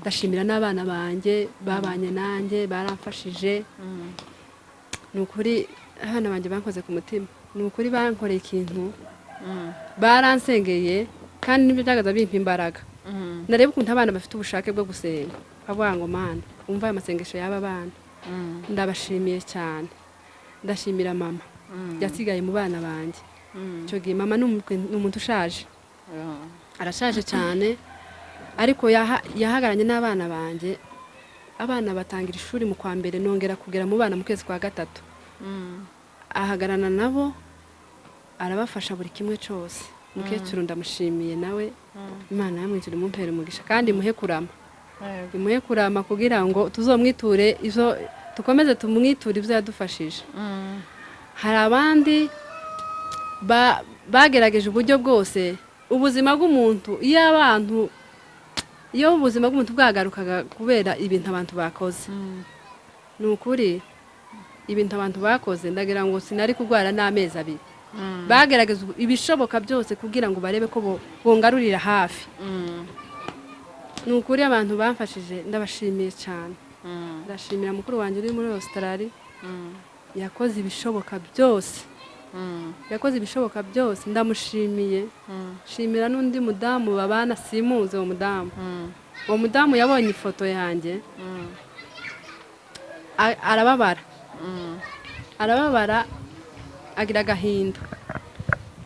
[SPEAKER 1] Ndashimira n'abana banjye babanye nanjye, baramfashije. Ni ukuri abana banjye bankoze ku mutima, ni ukuri bankoreye ikintu, baransengeye, kandi nibyo byagaza bimpa imbaraga. Nareba ukuntu abana bafite ubushake bwo gusenga, bavuga ngo: "Mana, umva aya masengesho y'aba bana." Ndabashimiye cyane. Ndashimira mama yasigaye mu bana banjye. Icyo gihe mama ni umuntu ushaje, arashaje cyane, ariko yahagaranye n'abana banjye. Abana batangira ishuri mu kwa mbere, nongera kugera mu bana mu kwezi kwa gatatu. Ahagarana nabo, arabafasha buri kimwe cyose. Umukecuru ndamushimiye nawe, Imana yamwijura imumpere umugisha kandi imuhe kurama, imuhe kurama kugira ngo tuzomwiture izo, dukomeze tumwiture ibyo yadufashije. Hari abandi bagerageje uburyo bwose. Ubuzima bw'umuntu, iyo abantu, iyo ubuzima bw'umuntu bwagarukaga kubera ibintu abantu bakoze, ni ukuri ibintu abantu bakoze, ndagira ngo sinari kurwara n'amezi 2. Bagerageza ibishoboka byose kugira ngo barebe ko bongarurira hafi. Ni ukuri abantu bamfashije ndabashimiye cyane. Ndashimira mukuru wanjye uri muri Australia, yakoze ibishoboka byose, yakoze ibishoboka byose, ndamushimiye. Shimira n'undi mudamu babana, simuzi uwo mudamu. Uwo mudamu yabonye ifoto yanjye, arababara, arababara, agira agahinda.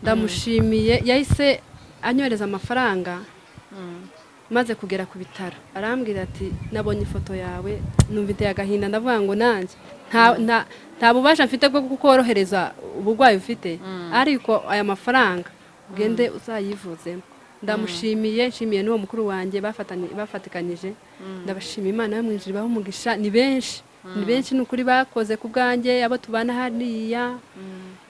[SPEAKER 1] Ndamushimiye, yahise anyohereza amafaranga maze kugera ku bitaro. Arambwira ati: "Nabonye ifoto yawe, numva iteye agahinda." Ndavuga ngo nanjye nta bubasha mfite bwo kukorohereza uburwayi ufite, ariko aya mafaranga ugende uzayivuzemo. Ndamushimiye, nshimiye n'uwo mukuru wanjye bafatikanyije. Ndabashimiye, Imana yo mu ijuru ibahe umugisha. Ni benshi, ni benshi, ni ukuri bakoze ku bwanjye. Abo tubana hariya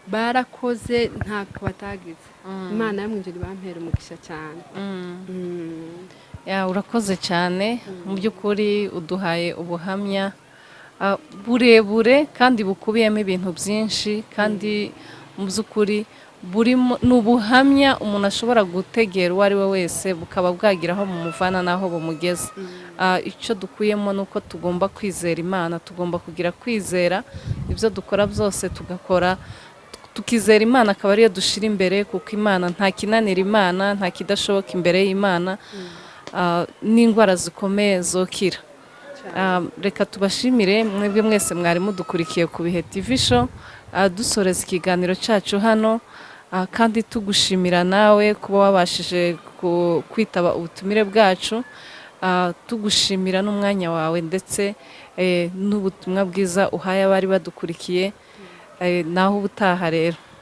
[SPEAKER 1] barakoze, ntako batagize. Imana yo mu ijuru ibampera umugisha cyane.
[SPEAKER 2] Ya, urakoze cyane. Mu by'ukuri uduhaye ubuhamya burebure kandi bukubiyemo ibintu byinshi, kandi mu by'ukuri burimo ni ubuhamya umuntu ashobora gutegera uwo ari we wese, bukaba bwagira aho bumuvana n'aho bumugeza. Icyo dukuyemo ni uko tugomba kwizera Imana, tugomba kugira kwizera, ibyo dukora byose tugakora tukizera Imana, akaba ariyo dushyira imbere, kuko Imana nta kinanira Imana, nta kidashoboka imbere y'Imana. N'indwara zikomeye zokira. Reka tubashimire mwebwe mwese mwari mudukurikiye ku Bihe TV Show. Dusoreza ikiganiro cyacu hano, kandi tugushimira nawe kuba wabashije kwitaba ubutumire bwacu. Tugushimira n'umwanya wawe ndetse n'ubutumwa bwiza uhaye abari badukurikiye. Naho ubutaha rero.